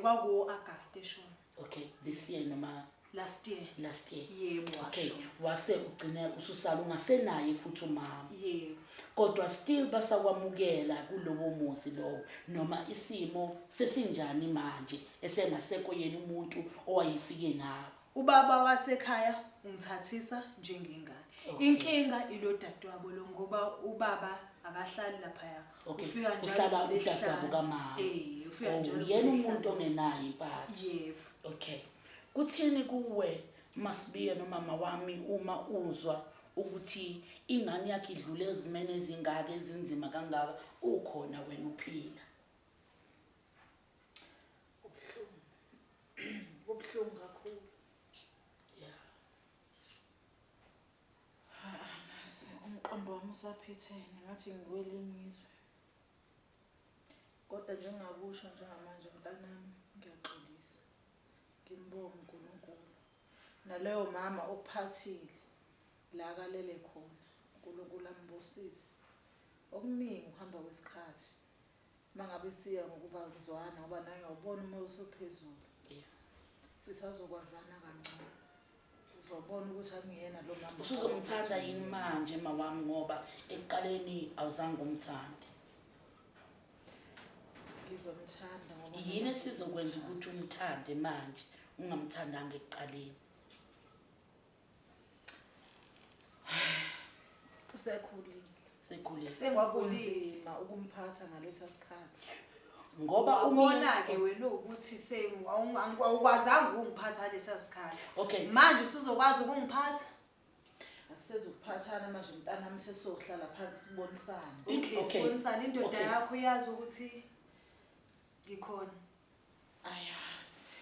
kwakuwo August eshona. Okay, this year noma last year? Last year. Yebo, Okay, washona. wase ugcina ususala ungasenaye futhi umama. Yebo. Kodwa still basakwamukela kulowo muzi lowo noma isimo sesinjani manje esengasekho yena umuntu owayefike nawe? Ubaba wasekhaya ungithathisa njengengane. Okay. Inkinga ilo dadewabo lo ngoba ubaba akahlali laphaya. Okay. Ufika njalo Uhlala ngolwesihlanu. udadewabo kamama. Ufika Oh, njalo uyena ngolwesihlanu. umuntu ongenayo impatho. Yebo. Okay. Kuthini kuwe Masibiya nomama wami uma uzwa ukuthi ingane yakhe idlule ezimeni ezingaka ezinzima kangaka ukhona wena uphila? Kubuhlungu. Kubuhlungu kakhulu. Angazi, umqondo wami usaphithene ngathi ngikwelinye izwe. Kodwa njengakusho njengamanje mntanami ngiyaxolisa. Ngimbonga uNkulunkulu. Naloyo mama okuphathile la akalele khona, uNkulunkulu ambusise. Okuningi ukuhamba kwesikhathi. Mangabe siya ngokuba kuzwana ngoba naye awubona umoya usuphezulu. Sisazokwazana kangcono. Uzobona ukuthi akungiyena lo mama. Usuzomthanda yini manje mawami ngoba ekuqaleni awuzange umthande? Ngizomthanda ngoba yini esizokwenza ukuthi umthande manje ungamthandanga ekuqaleni? Usekhulile. Sekhulile. Sekunzima ukumphatha ngalesa sikhathi. Ngoba Wabona ke wena ukuthi awukwazanga ukungiphatha lesa sikhathi. Okay. Manje usuzokwazi ukungiphatha? Asizukuphathana manje mntanami, sesizohlala phansi sibonisane. Okay, Okay. sibonisane. Indoda Okay. yakho iyazi ukuthi ngikhona. Ayazi.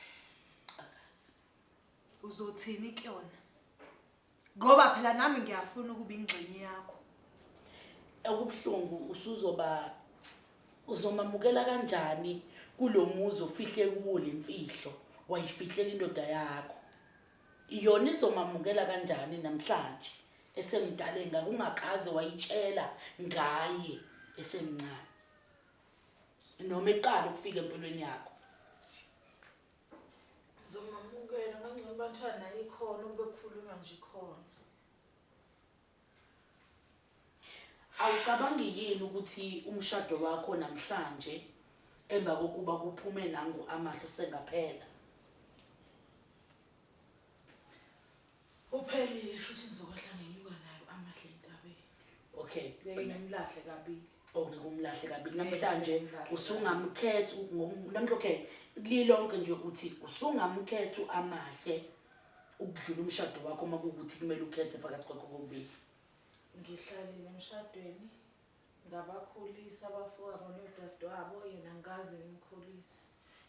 Akazi. Uzothini kuyona? Ngoba phela nami ngiyafuna ukuba ingxenye yakho. Okubuhlungu usuzoba Uzomamukela kanjani kulo muzi ofihle kuwo le mfihlo wayifihlela indoda yakho? Yona izomamukela kanjani namhlanje esemdala engaka ungakaze wayitshela ngaye esemncane noma eqala ukufika empilweni yakho? Ngizomamukela ngangcono bathiwa naye ikhona ukube kukhulunywa nje ikhona. Awucabangi yini ukuthi umshado wakho namhlanje emva kokuba kuphume nangu Amahle usengaphela? Uphelile shuthi ngizokwehla ngenyuka nayo Amahle entabeni. Okay. Ngeke ngimlahle kabili. Oh ngeke umlahle kabili namhlanje usungamkhetha namhla okay lilonke nje uthi usungamkhetha uAmahle ukudlula umshado wakho uma kuwukuthi kumele ukhethe phakathi kwakho kokubili. Ngihlalile emshadweni ngabakhulisa abafowabo nodadewabo yena angikaze ngimkhulise.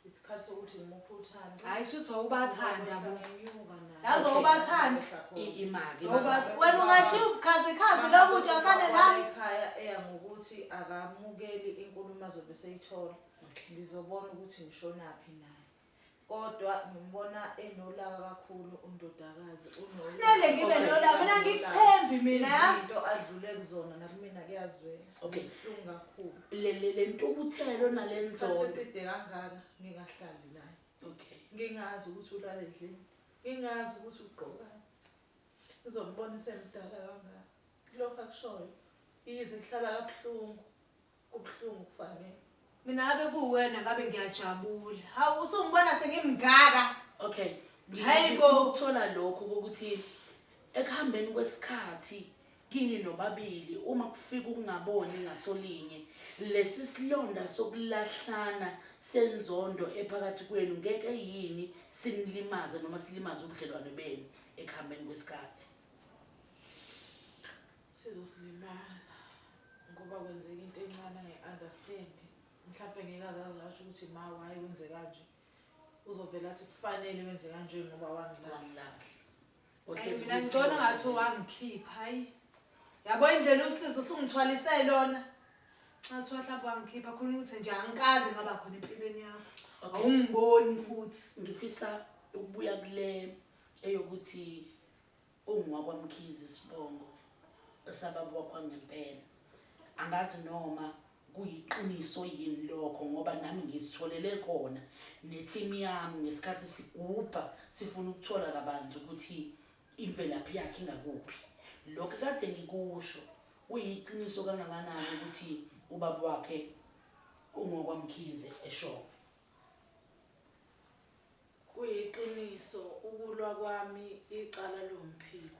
Isikhathi sokuthi ngimuphe uthando. Hayi shuthi wawubathanda bo. Nginyuka naye. Yazi wawubathanda. Imali. Wawubathanda. Wena ungashiya ubukhazikhazi lobu ujakhane nami. Ekhaya eya ngokuthi akamukeli inkulumo azobe seyithola. Ngizobona ukuthi ngishonaphi naye. Kodwa ngimbona enolaka kakhulu undodakazi unolaka. Fanele ngibe nolaka mina ngikuthembi mina yazi. Izinto adlule kuzona nakumina kuyazwela. Okay. Zibuhlungu kakhulu. Le le le ntukuthelo Isikhathi nalenzondo. eside kangaka ngingahlali naye. Okay. Ngingazi ukuthi ulala endlini. Ngingazi ukuthi ugqokani. Ngizombona esemdala kangaka. Lokho akushoyo yize kuhlala kabuhlungu. Kubuhlungu kufanele. Mina ngabe kuwena ngabe ngiyajabula. Hawu usungibona sengimngaka. Okay. Hayi bo. Ngifuna ukuthola lokho ukuthi ekuhambeni kwesikhathi kini nobabili uma kufika ukungaboni ngasolinye lesi silonda sokulahlana senzondo ephakathi kwenu ngeke yini sinilimaze noma silimaze ubudlelwane benu ekuhambeni kwesikhathi. Sizosilimaza. Ngoba kwenzeka into encane angayi-understand mhlampe ngeke aze azasho ukuthi ma why wenze kanje uzovele athi kufanele wenze kanje ngoba wangilahla. Wangilahla. Hayi, mina ngibona ngathi wangikhipha hayi. Yabo indlela usizo usungithwalise lona. Ngathi mhlawumbe wangikhipha khona ukuthi nje angikaze ngaba khona empilweni yakho. Okay. Awungiboni futhi. Ngifisa ukubuya kule eyokuthi UngowakwaMkhize isibongo esababa wakho ngempela. Angazi noma kuyiqiniso yini lokho ngoba nami ngizitholele khona ne-team yami ngesikhathi sigubha sifuna ukuthola kabanzi ukuthi imvelaphi yakhe ingakuphi. Lokho kade ngikusho kuyiqiniso kangakanani ukuthi ubaba wakhe ungowakwaMkhize eShowe. Kuyiqiniso ukulwa kwami icala lomphiko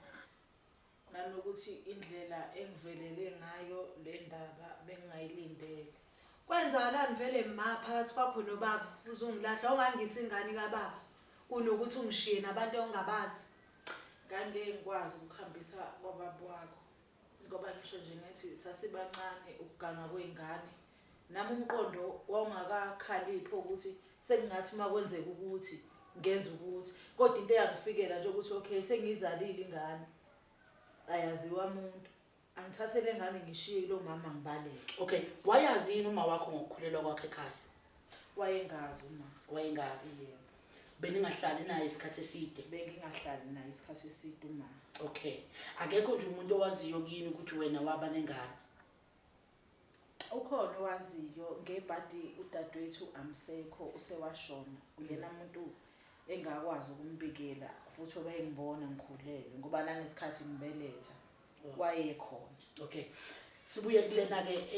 nanokuthi indlela engivelele ngayo le ndaba bengingayilindele. Kwenzakalani vele ma phakathi kwakho nobaba uzongilahla ungangisa ingane kababa kunokuthi ungishiye nabantu ongabazi. Ngangeke ngikwazi ukuhambisa kwababa wakho ngoba ngisho nje ngithi sasibancane ukuganga kwey'ngane Nami umqondo wawungakakhaliphi ukuthi sengingathi uma kwenzeka ukuthi ngenza ukuthi kodwa into eyangifikela nje ukuthi okay sengiyizalile ingane ayaziwa muntu angithathe le ngane ngishiye lo mama ngibaleke. Okay, wayazi yini uma wakho ngokukhulelwa kwakhe ekhaya? Wayengazi uma. Wayengazi. Yebo. Beningahlali naye isikhathi eside? Bengingahlali naye isikhathi eside uma. Okay. Akekho nje umuntu owaziyo kini ukuthi wena waba nengane? Ukhona owaziyo ngebhadi udadewethu amsekho usewashona uyena muntu engakwazi ukumbikela futhi obengibona ngikhulelwe ngoba nangesikhathi ngibeletha wayekhona. Okay. Sibuye kulena ke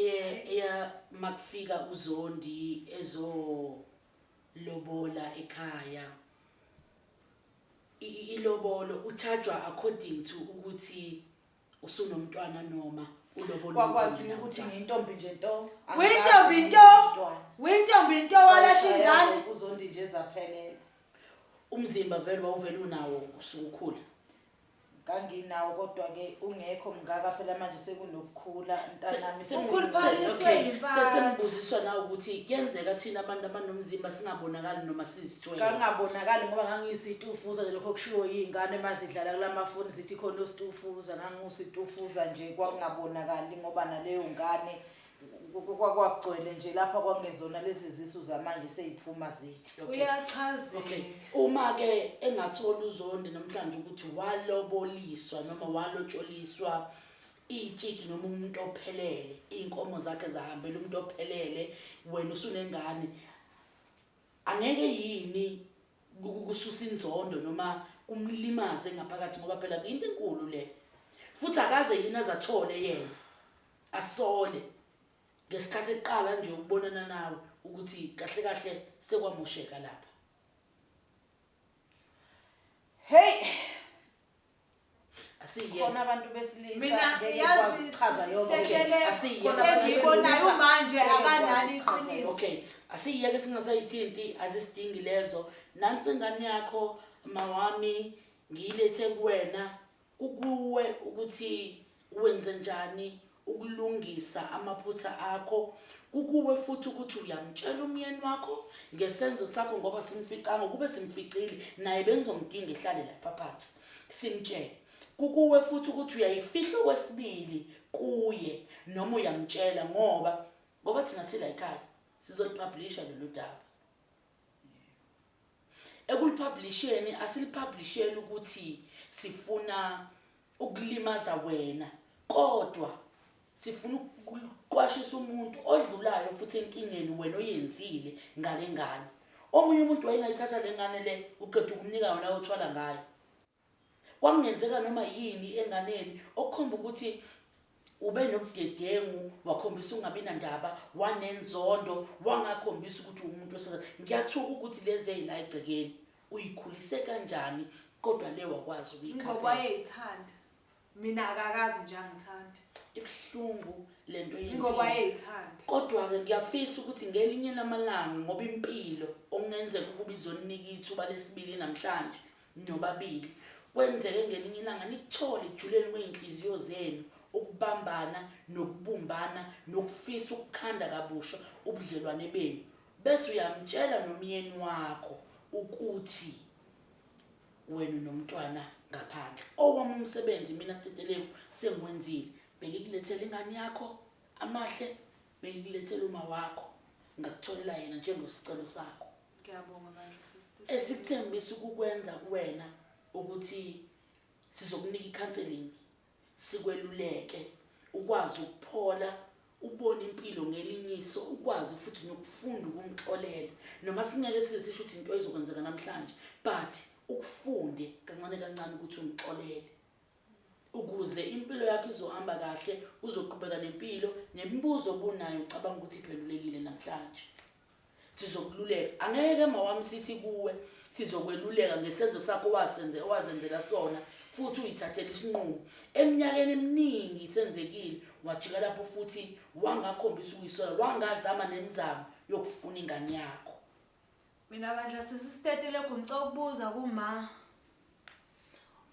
eya makufika uZondi ezolobola ekhaya. Ilobolo uchargewa according to ukuthi usunomntwana noma ulobola Kwakwaziwa ukuthi ngiyintombi nje nto. Wintombi nto. Wintombi nto walahla ingane. Uzondi nje zaphelela. Umzimba vele wawuvele unawo usukukhula. Nganginawo kodwa ke ungekho mngaka phela manje sekunokukhula mntanami. Ukhuluphaliswe yimpatho. Sengibuziswa na ukuthi kuyenzeka thina abantu abanomzimba singabonakali noma sizithwele. Ngangabonakali ngoba ngangiyisitufuza nje lokho kushiwo yiy'ngane uma zidlala kula mafoni zithi khona ositufuza ngangiwusitufuza nje kwakungabonakali ngoba naleyo ngane Kwakugcwele nje lapha kwangezona lezi zisu zamanje seyiphuma zithi. Uyachazeka. Okay. Uma ke engathola uZondi namhlanje ukuthi waloboliswa noma walotsholiswa itshitshi noma umuntu ophelele, iy'nkomo zakhe zahambela umuntu ophelele, wena usunengane, angeke yini kususa inzondo noma kumlimaze ngaphakathi ngoba phela into enkulu le. Futhi akaze yini azathole yena asole ngesikhathi eqala nje ukubonana nawe ukuthi kahle kahle sekwamosheka lapha. Hey, Asiyeke. khona abantu besilisa Mina ngeke yazi ngikwazi ukuchaza yonke into. sisitelele Asiyeke. Khona abantu engikubonayo besilisa manje ngeke ngikwazi akanalo ukuchaza iqiniso. Okay, asiyeke singasayithinti azisidingi lezo. Nansi ingane yakho mawami ngiyilethe kuwena kukuwe ukuthi wenze njani ukulungisa amaphutha akho kukuwe futhi ukuthi uyamtshela umyeni wakho ngesenzo sakho ngoba simficanga kube simficile naye bengizomdinga ehlale lapha phansi simtshele kukuwe futhi ukuthi uyayifihla okwesibili kuye noma uyamtshela ngoba ngoba thina sila ekhaya sizolipublisha lolu daba Ekulipublisheni asilipublisheli ukuthi sifuna ukulimaza wena kodwa sifuna ukuqwashisa umuntu odlulayo futhi enkingeni wena oyenzile ngale ngane. Omunye umuntu wayengayithatha le ngane le uqeda ukumnika yona ayothwala ngayo. Kwakungenzeka noma yini enganeni okukhomba ukuthi ube nobudedengu wakhombisa ukungabi nandaba wanenzondo wangakhombisa ukuthi uwumuntu wesifazane. Ngiyathuka ukuthi lezi ey'la egcekeni uyikhulise kanjani kodwa le wakwazi Ngoba ukuyikhaphela. wayeyithanda. Mina akakaze nje angithande. Ibuhlungu lento Ngoba yenziwe. wayeyithanda. Kodwa-ke ngiyafisa ukuthi ngelinye lamalanga ngoba impilo okungenzeka ukuba izoninika ithuba lesibili namhlanje nobabili kwenzeke ngelinye ilanga nikuthole ekujuleni kwey'nhliziyo zenu ukubambana nokubumbana nokufisa ukukhanda kabusha ubudlelwane benu bese uyamtshela nomyeni wakho ukuthi wena unomntwana ngaphandle. Owami umsebenzi mina Stetelegu sengiwenzile. Bengikulethela ingane yakho Amahle, bengikulethela uma wakho ngakutholela yena njengosicelo sakho. Ngiyabonga bandla sister. Esikuthembisa ukukwenza kuwena ukuthi sizokunika i-counseling sikweluleke ukwazi ukuphola ubone impilo ngelinye iso ukwazi futhi nokufunda ukumxolela noma singeke size sisho ukuthi into ezokwenzeka namhlanje but ukufunde kancane kancane ukuthi umxolele ukuze impilo yakho izohamba kahle uzoqhubeka nempilo nemibuzo obunayo ucabanga ukuthi iphendulekile namhlanje Sizokululeka. Angeke mawami sithi kuwe sizokweluleka ngesenzo sakho wasenze owazenzela sona futhi uyithathele isinqumo. Eminyakeni eminingi senzekile wajika lapho futhi wangakhombisa ukuyisola wangazama nemizamo yokufuna ingane yakho. Mina bandla sisi Stetelegu ngicela ukubuza kuma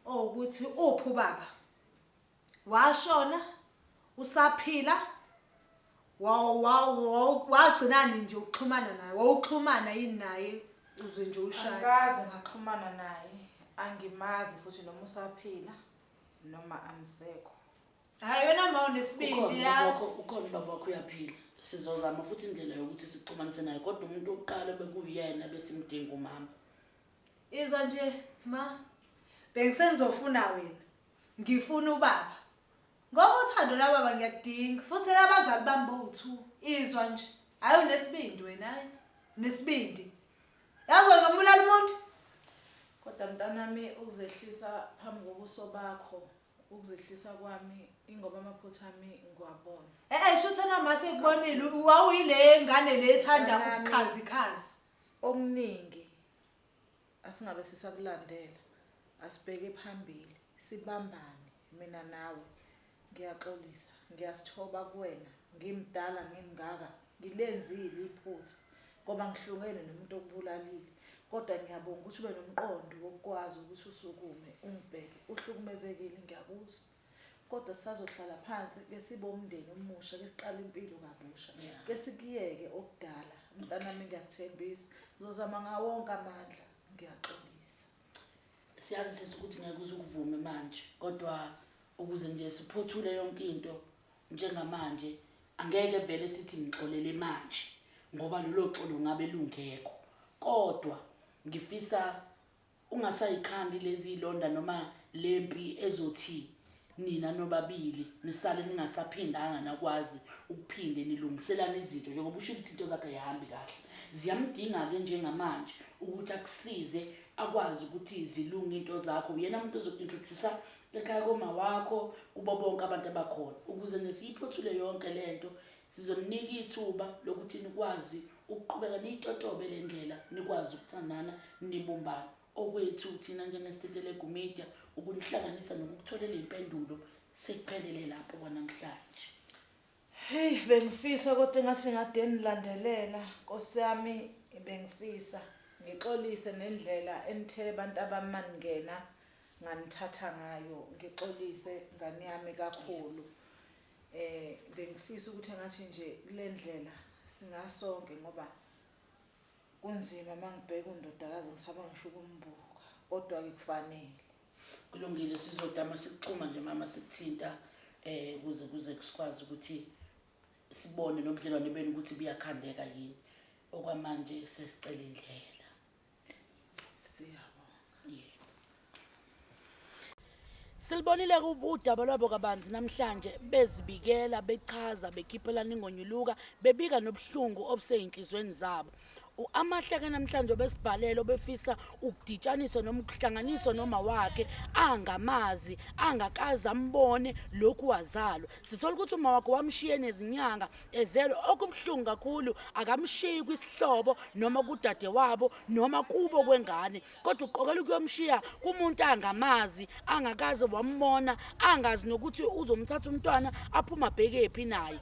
owukuthi uphi ubaba? Washona usaphila wagcinani nje ukuxhumana naye wawuxhumana yini naye uze nje ushade? Angikaze ngaxhumana naye, angimazi futhi noma usaphila noma amsekho. Hayi wena ma unesibindi yazi. Ukhona ubaba wakho uyaphila. Sizozama futhi indlela yokuthi sixhumanise naye kodwa umuntu wokuqala bekuyena besimdinga umama. Izwa nje ma bengisengizofuna wena. Ngifuna ubaba. Ngoba uthando lababa ngiyakudinga futhi elabazali bami bowu-two. Izwa nje. Hhayi unesibindi wena yazi. Unesibindi. Yazi wena ngambulala umuntu. Kodwa mntanami ukuzehlisa phambi kobuso bakho, ukuzehlisa kwami ingoba amaphutha ami ngiwabona. Eh eh shuthi wena ma sekubonile wawuyile ngane le ethanda Mntanami. ubukhazikhazi. Okuningi Asingabe sisakulandela, asibheke phambili, sibambane mina nawe. Ngiyaxolisa, ngiyasithoba kuwena, ngimdala ngimngaka, ngilenzile iphutha ngoba ngihlukene nomuntu okubulalile. Kodwa ngiyabonga ukuthi ube nomqondo wokukwazi ukuthi usukume ungibheke. Uhlukumezekile ngiyakuzwa. Kodwa sisazohlala phansi ke sibe umndeni omusha ke siqale impilo kabusha. Ke sikuyeke okudala. Mntanami ngiyakuthembisa ngizozama ngawo wonke amandla. Ngiyaxolisa. Siyazi sisi ukuthi ngeke uze ukuvume manje kodwa ukuze nje siphothule yonke into njengamanje. Angeke vele sithi ngixolele manje ngoba lolo xolo ngabe lungekho. Kodwa ngifisa ungasayikhandi lezi ilonda noma lempi ezothi nina nobabili nisale ningasaphindanga nakwazi ukuphinde nilungiselane izinto njengoba usho ukuthi into zakhe ayihambi kahle. Ziyamdinga-ke njengamanje ukuthi akusize akwazi ukuthi zilunge into zakho. Uyena muntu ozoku-introduce ekhaya koma wakho kubo bonke abantu abakhona ukuze nje siyiphothule yonke le nto. Sizoninika ithuba lokuthi nikwazi ukuqhubeka niyitotobe le ndlela nikwazi ukuthandana nibumbane. Okwethu thina njengeSitetelegu Media ukunihlanganisa nokukutholela iy'mpendulo sekuphelele lapho kwanamhlanje. Hey bengifisa kodwa engathi ngade nilandelela Nkosi yami bengifisa ngixolise nendlela enithe abantu abamaningena nganithatha ngayo ngixolise ngane yami kakhulu eh bengifisa ukuthi engathi nje kulendlela singasonke ngoba kunzima mangibheka undodakazi ngisaba ngisho ukumbuka kodwa ke kufanele. Kulungile sizodama sikuxhuma nje mama sikuthinta eh kuze kuze sikwazi ukuthi sibone nobudlelwane benu ukuthi buyakhandeka yini. Okwamanje sesicela indlela. Siyabonga. Yebo. Silibonile udaba lwabo kabanzi namhlanje bezibikela bechaza bekhiphelana ingonyuluka bebika nobuhlungu obuseyinhlizweni zabo. U-Amahle ke namhlanje obesibhalele obefisa ukuditshaniswa noma ukuhlanganiswa noma wakhe angamazi angakaze ambone lokhu wazalwa. Sithola ukuthi uma wakhe wamshiye nezinyanga ezelwe okubuhlungu kakhulu akamshiyi kwisihlobo noma kudadewabo noma kubo kwengane kodwa uqokela ukuyomshiya kumuntu angamazi angakaze wambona angazi nokuthi uzomthatha umntwana aphuma bhekephi naye.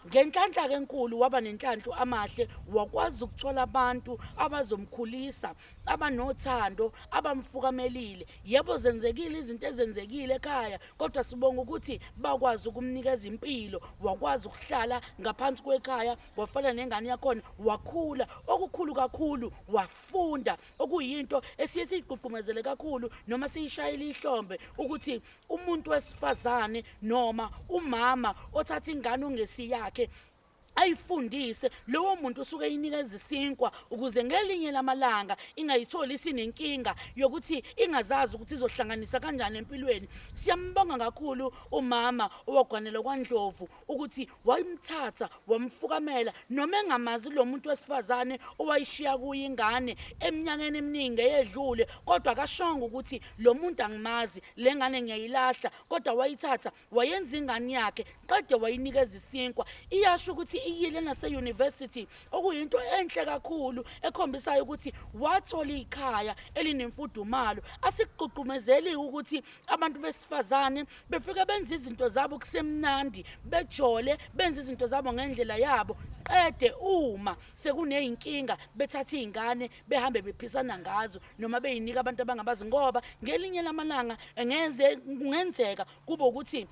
Ngenhlanhla-ke enkulu waba nenhlanhla Amahle wakwazi ukuthola abantu abazomkhulisa abanothando abamfukamelile. Yebo zenzekile izinto ezenzekile ekhaya kodwa sibonga ukuthi bakwazi ukumnikeza impilo wakwazi ukuhlala ngaphansi kwekhaya wafana nengane yakhona wakhula okukhulu kakhulu wafunda okuyinto esiye siyigqugqumezele kakhulu noma siyishayele ihlombe ukuthi umuntu wesifazane noma umama othatha ingane ongesiyakhe ayifundise lowo muntu usuke eyinikeza isinkwa ukuze ngelinye lamalanga ingayitholi isinenkinga yokuthi ingazazi ukuthi izohlanganisa kanjani empilweni. Siyambonga kakhulu umama owagwanela kwaNdlovu ukuthi wayimthatha wamfukamela noma engamazi lo muntu wesifazane owayishiya kuye ingane eminyakeni eminingi eyedlule, kodwa akashongo ukuthi lo muntu angimazi, le ngane ngiyayilahla, kodwa wayithatha wayenza ingane yakhe qede wayinikeza isinkwa. Iyasho ukuthi iyile nase-university, okuyinto enhle kakhulu ekhombisayo ukuthi wathola ikhaya elinemfudumalo. Asikugqugqumezeli ukuthi abantu besifazane befike benze izinto zabo kusemnandi, bejole, benze izinto zabo ngendlela yabo, qede uma sekuney'nkinga bethathe iy'ngane behambe bephisana ngazo noma beyinika abantu abangabazi, ngoba ngelinye lamalanga kungenzeka kube ukuthi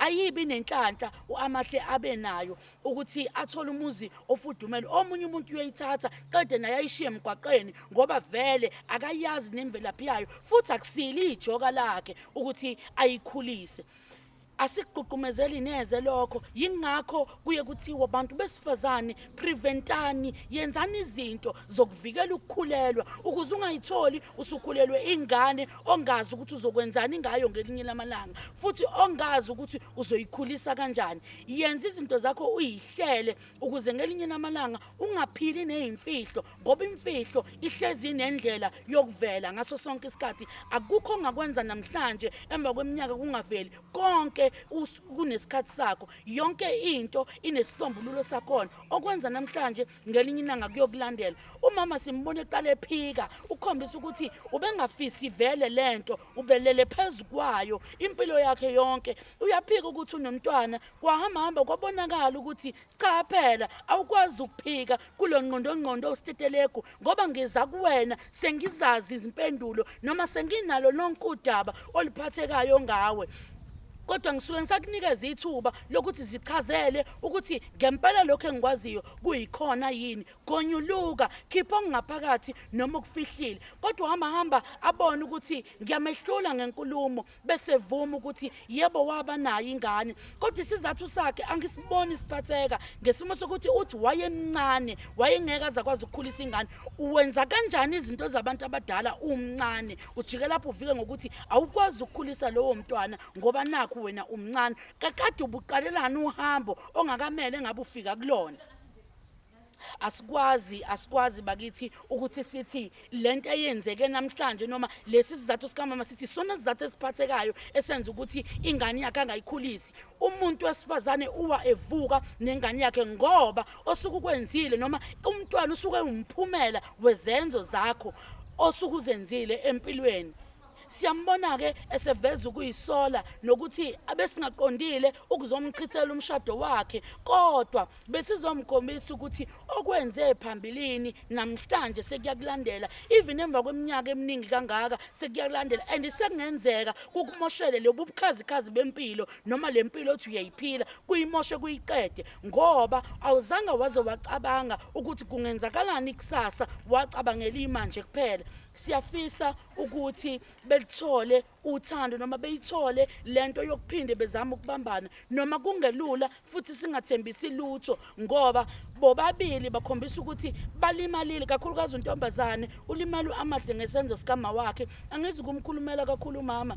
ayibi nenhlanhla u-Amahle abe nayo ukuthi athole umuzi ofudumele. Omunye umuntu uyoyithatha qede naye ayishiye emgwaqeni ngoba vele akayazi nemvelaphi yayo futhi akusile ijoka lakhe ukuthi ayikhulise. Asikugqugqumezeli neze lokho, yingakho kuye kuthiwa bantu besifazane preventani, yenzani izinto zokuvikela ukukhulelwa ukuze ungayitholi usukhulelwe ingane ongazi ukuthi uzokwenzani ngayo ngelinye lamalanga futhi ongazi ukuthi uzoyikhulisa kanjani. Yenza izinto zakho uyihlele ukuze ngelinye lamalanga ungaphili nezimfihlo, ngoba imfihlo ihlezi inendlela yokuvela ngaso sonke isikhathi. Akukho ongakwenza namhlanje emva kweminyaka kungaveli, konke kunesikhathi sakho, yonke into inesisombululo sakhona. Okwenza namhlanje ngelinye ilanga kuyokulandela. Umama simbona eqala ephika, ukukhombisa ukuthi ubengafisi vele lento, ubelele phezu kwayo impilo yakhe yonke. Uyaphika ukuthi unomntwana, kwahamba hamba kwabonakala ukuthi cha phela awukwazi ukuphika kulo ngqondongqondo usitetelegu, ngoba ngiza kuwena sengizazi izimpendulo noma senginalo lonke udaba oluphathekayo ngawe. Kodwa ngisuke ngisakunikeza ithuba lokuthi zichazele ukuthi ngempela lokho engikwaziyo kuyikhona yini. Gonyuluka, khipha okungaphakathi noma okufihlile. Kodwa uhamba hamba abone ukuthi ngiyamehlula ngenkulumo bese vuma ukuthi yebo waba nayo ingane. Kodwa isizathu sakhe angisiboni siphatheka ngesimo sokuthi uthi wayemncane, wayengeke aze akwazi ukukhulisa ingane. Uwenza kanjani izinto zabantu abadala umncane? Ujike lapho uvike ngokuthi awukwazi ukukhulisa lowo mntwana ngoba nakhu wena umncane. Kakade ubuqalelani uhambo ongakamele ngabe ufika kulona? Asikwazi, asikwazi bakithi ukuthi sithi lento eyenzeke namhlanje noma lesi sizathu sikamama sithi sona sizathu esiphathekayo esenza ukuthi ingane yakhe angayikhulisi. Umuntu wesifazane uwa evuka nengane yakhe ngoba osuke ukwenzile noma umntwana usuke umphumela wezenzo zakho osuke uzenzile empilweni. Siyambona-ke eseveza ukuyisola nokuthi abesingaqondile ukuzomchithela umshado wakhe, kodwa besizomkhombisa ukuthi okwenze phambilini namhlanje sekuyakulandela, even emva kweminyaka eminingi kangaka sekuyakulandela, and sekungenzeka kukumoshele lobu bukhazikhazi bempilo noma le mpilo othi uyayiphila, kuyimoshe kuyiqede, ngoba awuzange waze wacabanga ukuthi kungenzakalani kusasa, wacabangela imanje kuphela. Siyafisa ukuthi belithole uthando noma beyithole lento yokuphinde bezama ukubambana, noma kungelula futhi singathembisi lutho, ngoba bobabili bakhombisa ukuthi balimalile, kakhulukazi untombazane ulimala u-Amahle ngesenzo sikama wakhe. Angizukumkhulumela kakhulu umama,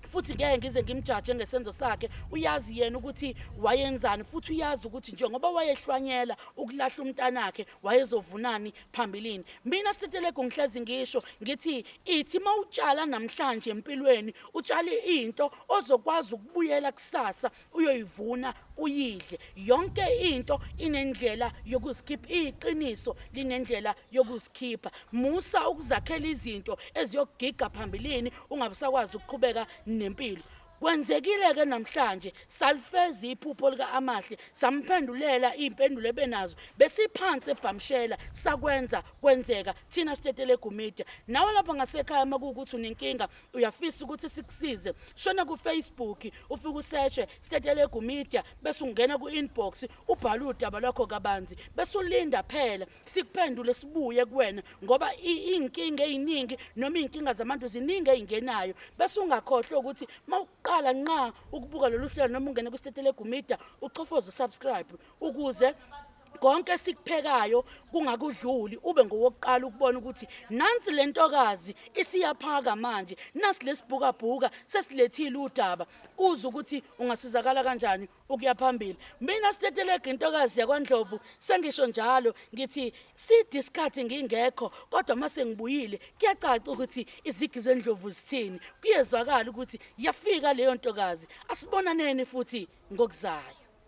futhi ngeke ngize ngimjaje ngesenzo sakhe. Uyazi yena ukuthi wayenzani, futhi uyazi ukuthi njengoba wayehlwanyela ukulahla umntanakhe wayezovunani phambilini. Mina Stetelegu ngihlezi ngisho ngithi ithi mawutshala namhlanje empilweni utshale into ozokwazi ukubuyela kusasa uyoyivuna uyidle. Yonke into inendlela yokuzikhipha, iqiniso linendlela yokuzikhipha. Musa ukuzakhela izinto eziyokugiga phambilini ungabusakwazi ukuqhubeka nempilo. Kwenzekile-ke namhlanje salifeza iphupho lika-Amahle, samphendulela iy'mpendulo ebenazo. Besiphansi ebhamshela, sakwenza kwenzeka thina Stetelegu Media. Nawe lapha ngasekhaya uma kuwukuthi unenkinga uyafisa ukuthi sikusize, shona ku-Facebook ufike useshe Stetelegu Media bese ungena ku-inbox ubhale udaba lwakho kabanzi bese ulinda phela sikuphendule sibuye kuwena, ngoba iy'nkinga ey'ningi noma iy'nkinga zabantu ziningi ey'ngenayo. Bese ungakhohlwa ukuthi mawuqala nqa ukubuka lolu hlelo noma ungene kwiStetelegu Media uchofoze usubscribe ukuze konke esikuphekayo kungakudluli, ube ngowokuqala ukubona ukuthi nansi le ntokazi isiyaphaka manje, nasi lesibhukabhuka sesilethile udaba, uze ukuthi ungasizakala kanjani ukuya phambili. Mina Stetelegu intokazi yakwaNdlovu sengisho njalo ngithi side isikhathi ngingekho, kodwa mase ngibuyile kuyacaca ukuthi izigi zendlovu zithini, kuyezwakala ukuthi yafika leyo ntokazi. Asibonaneni futhi ngokuzayo.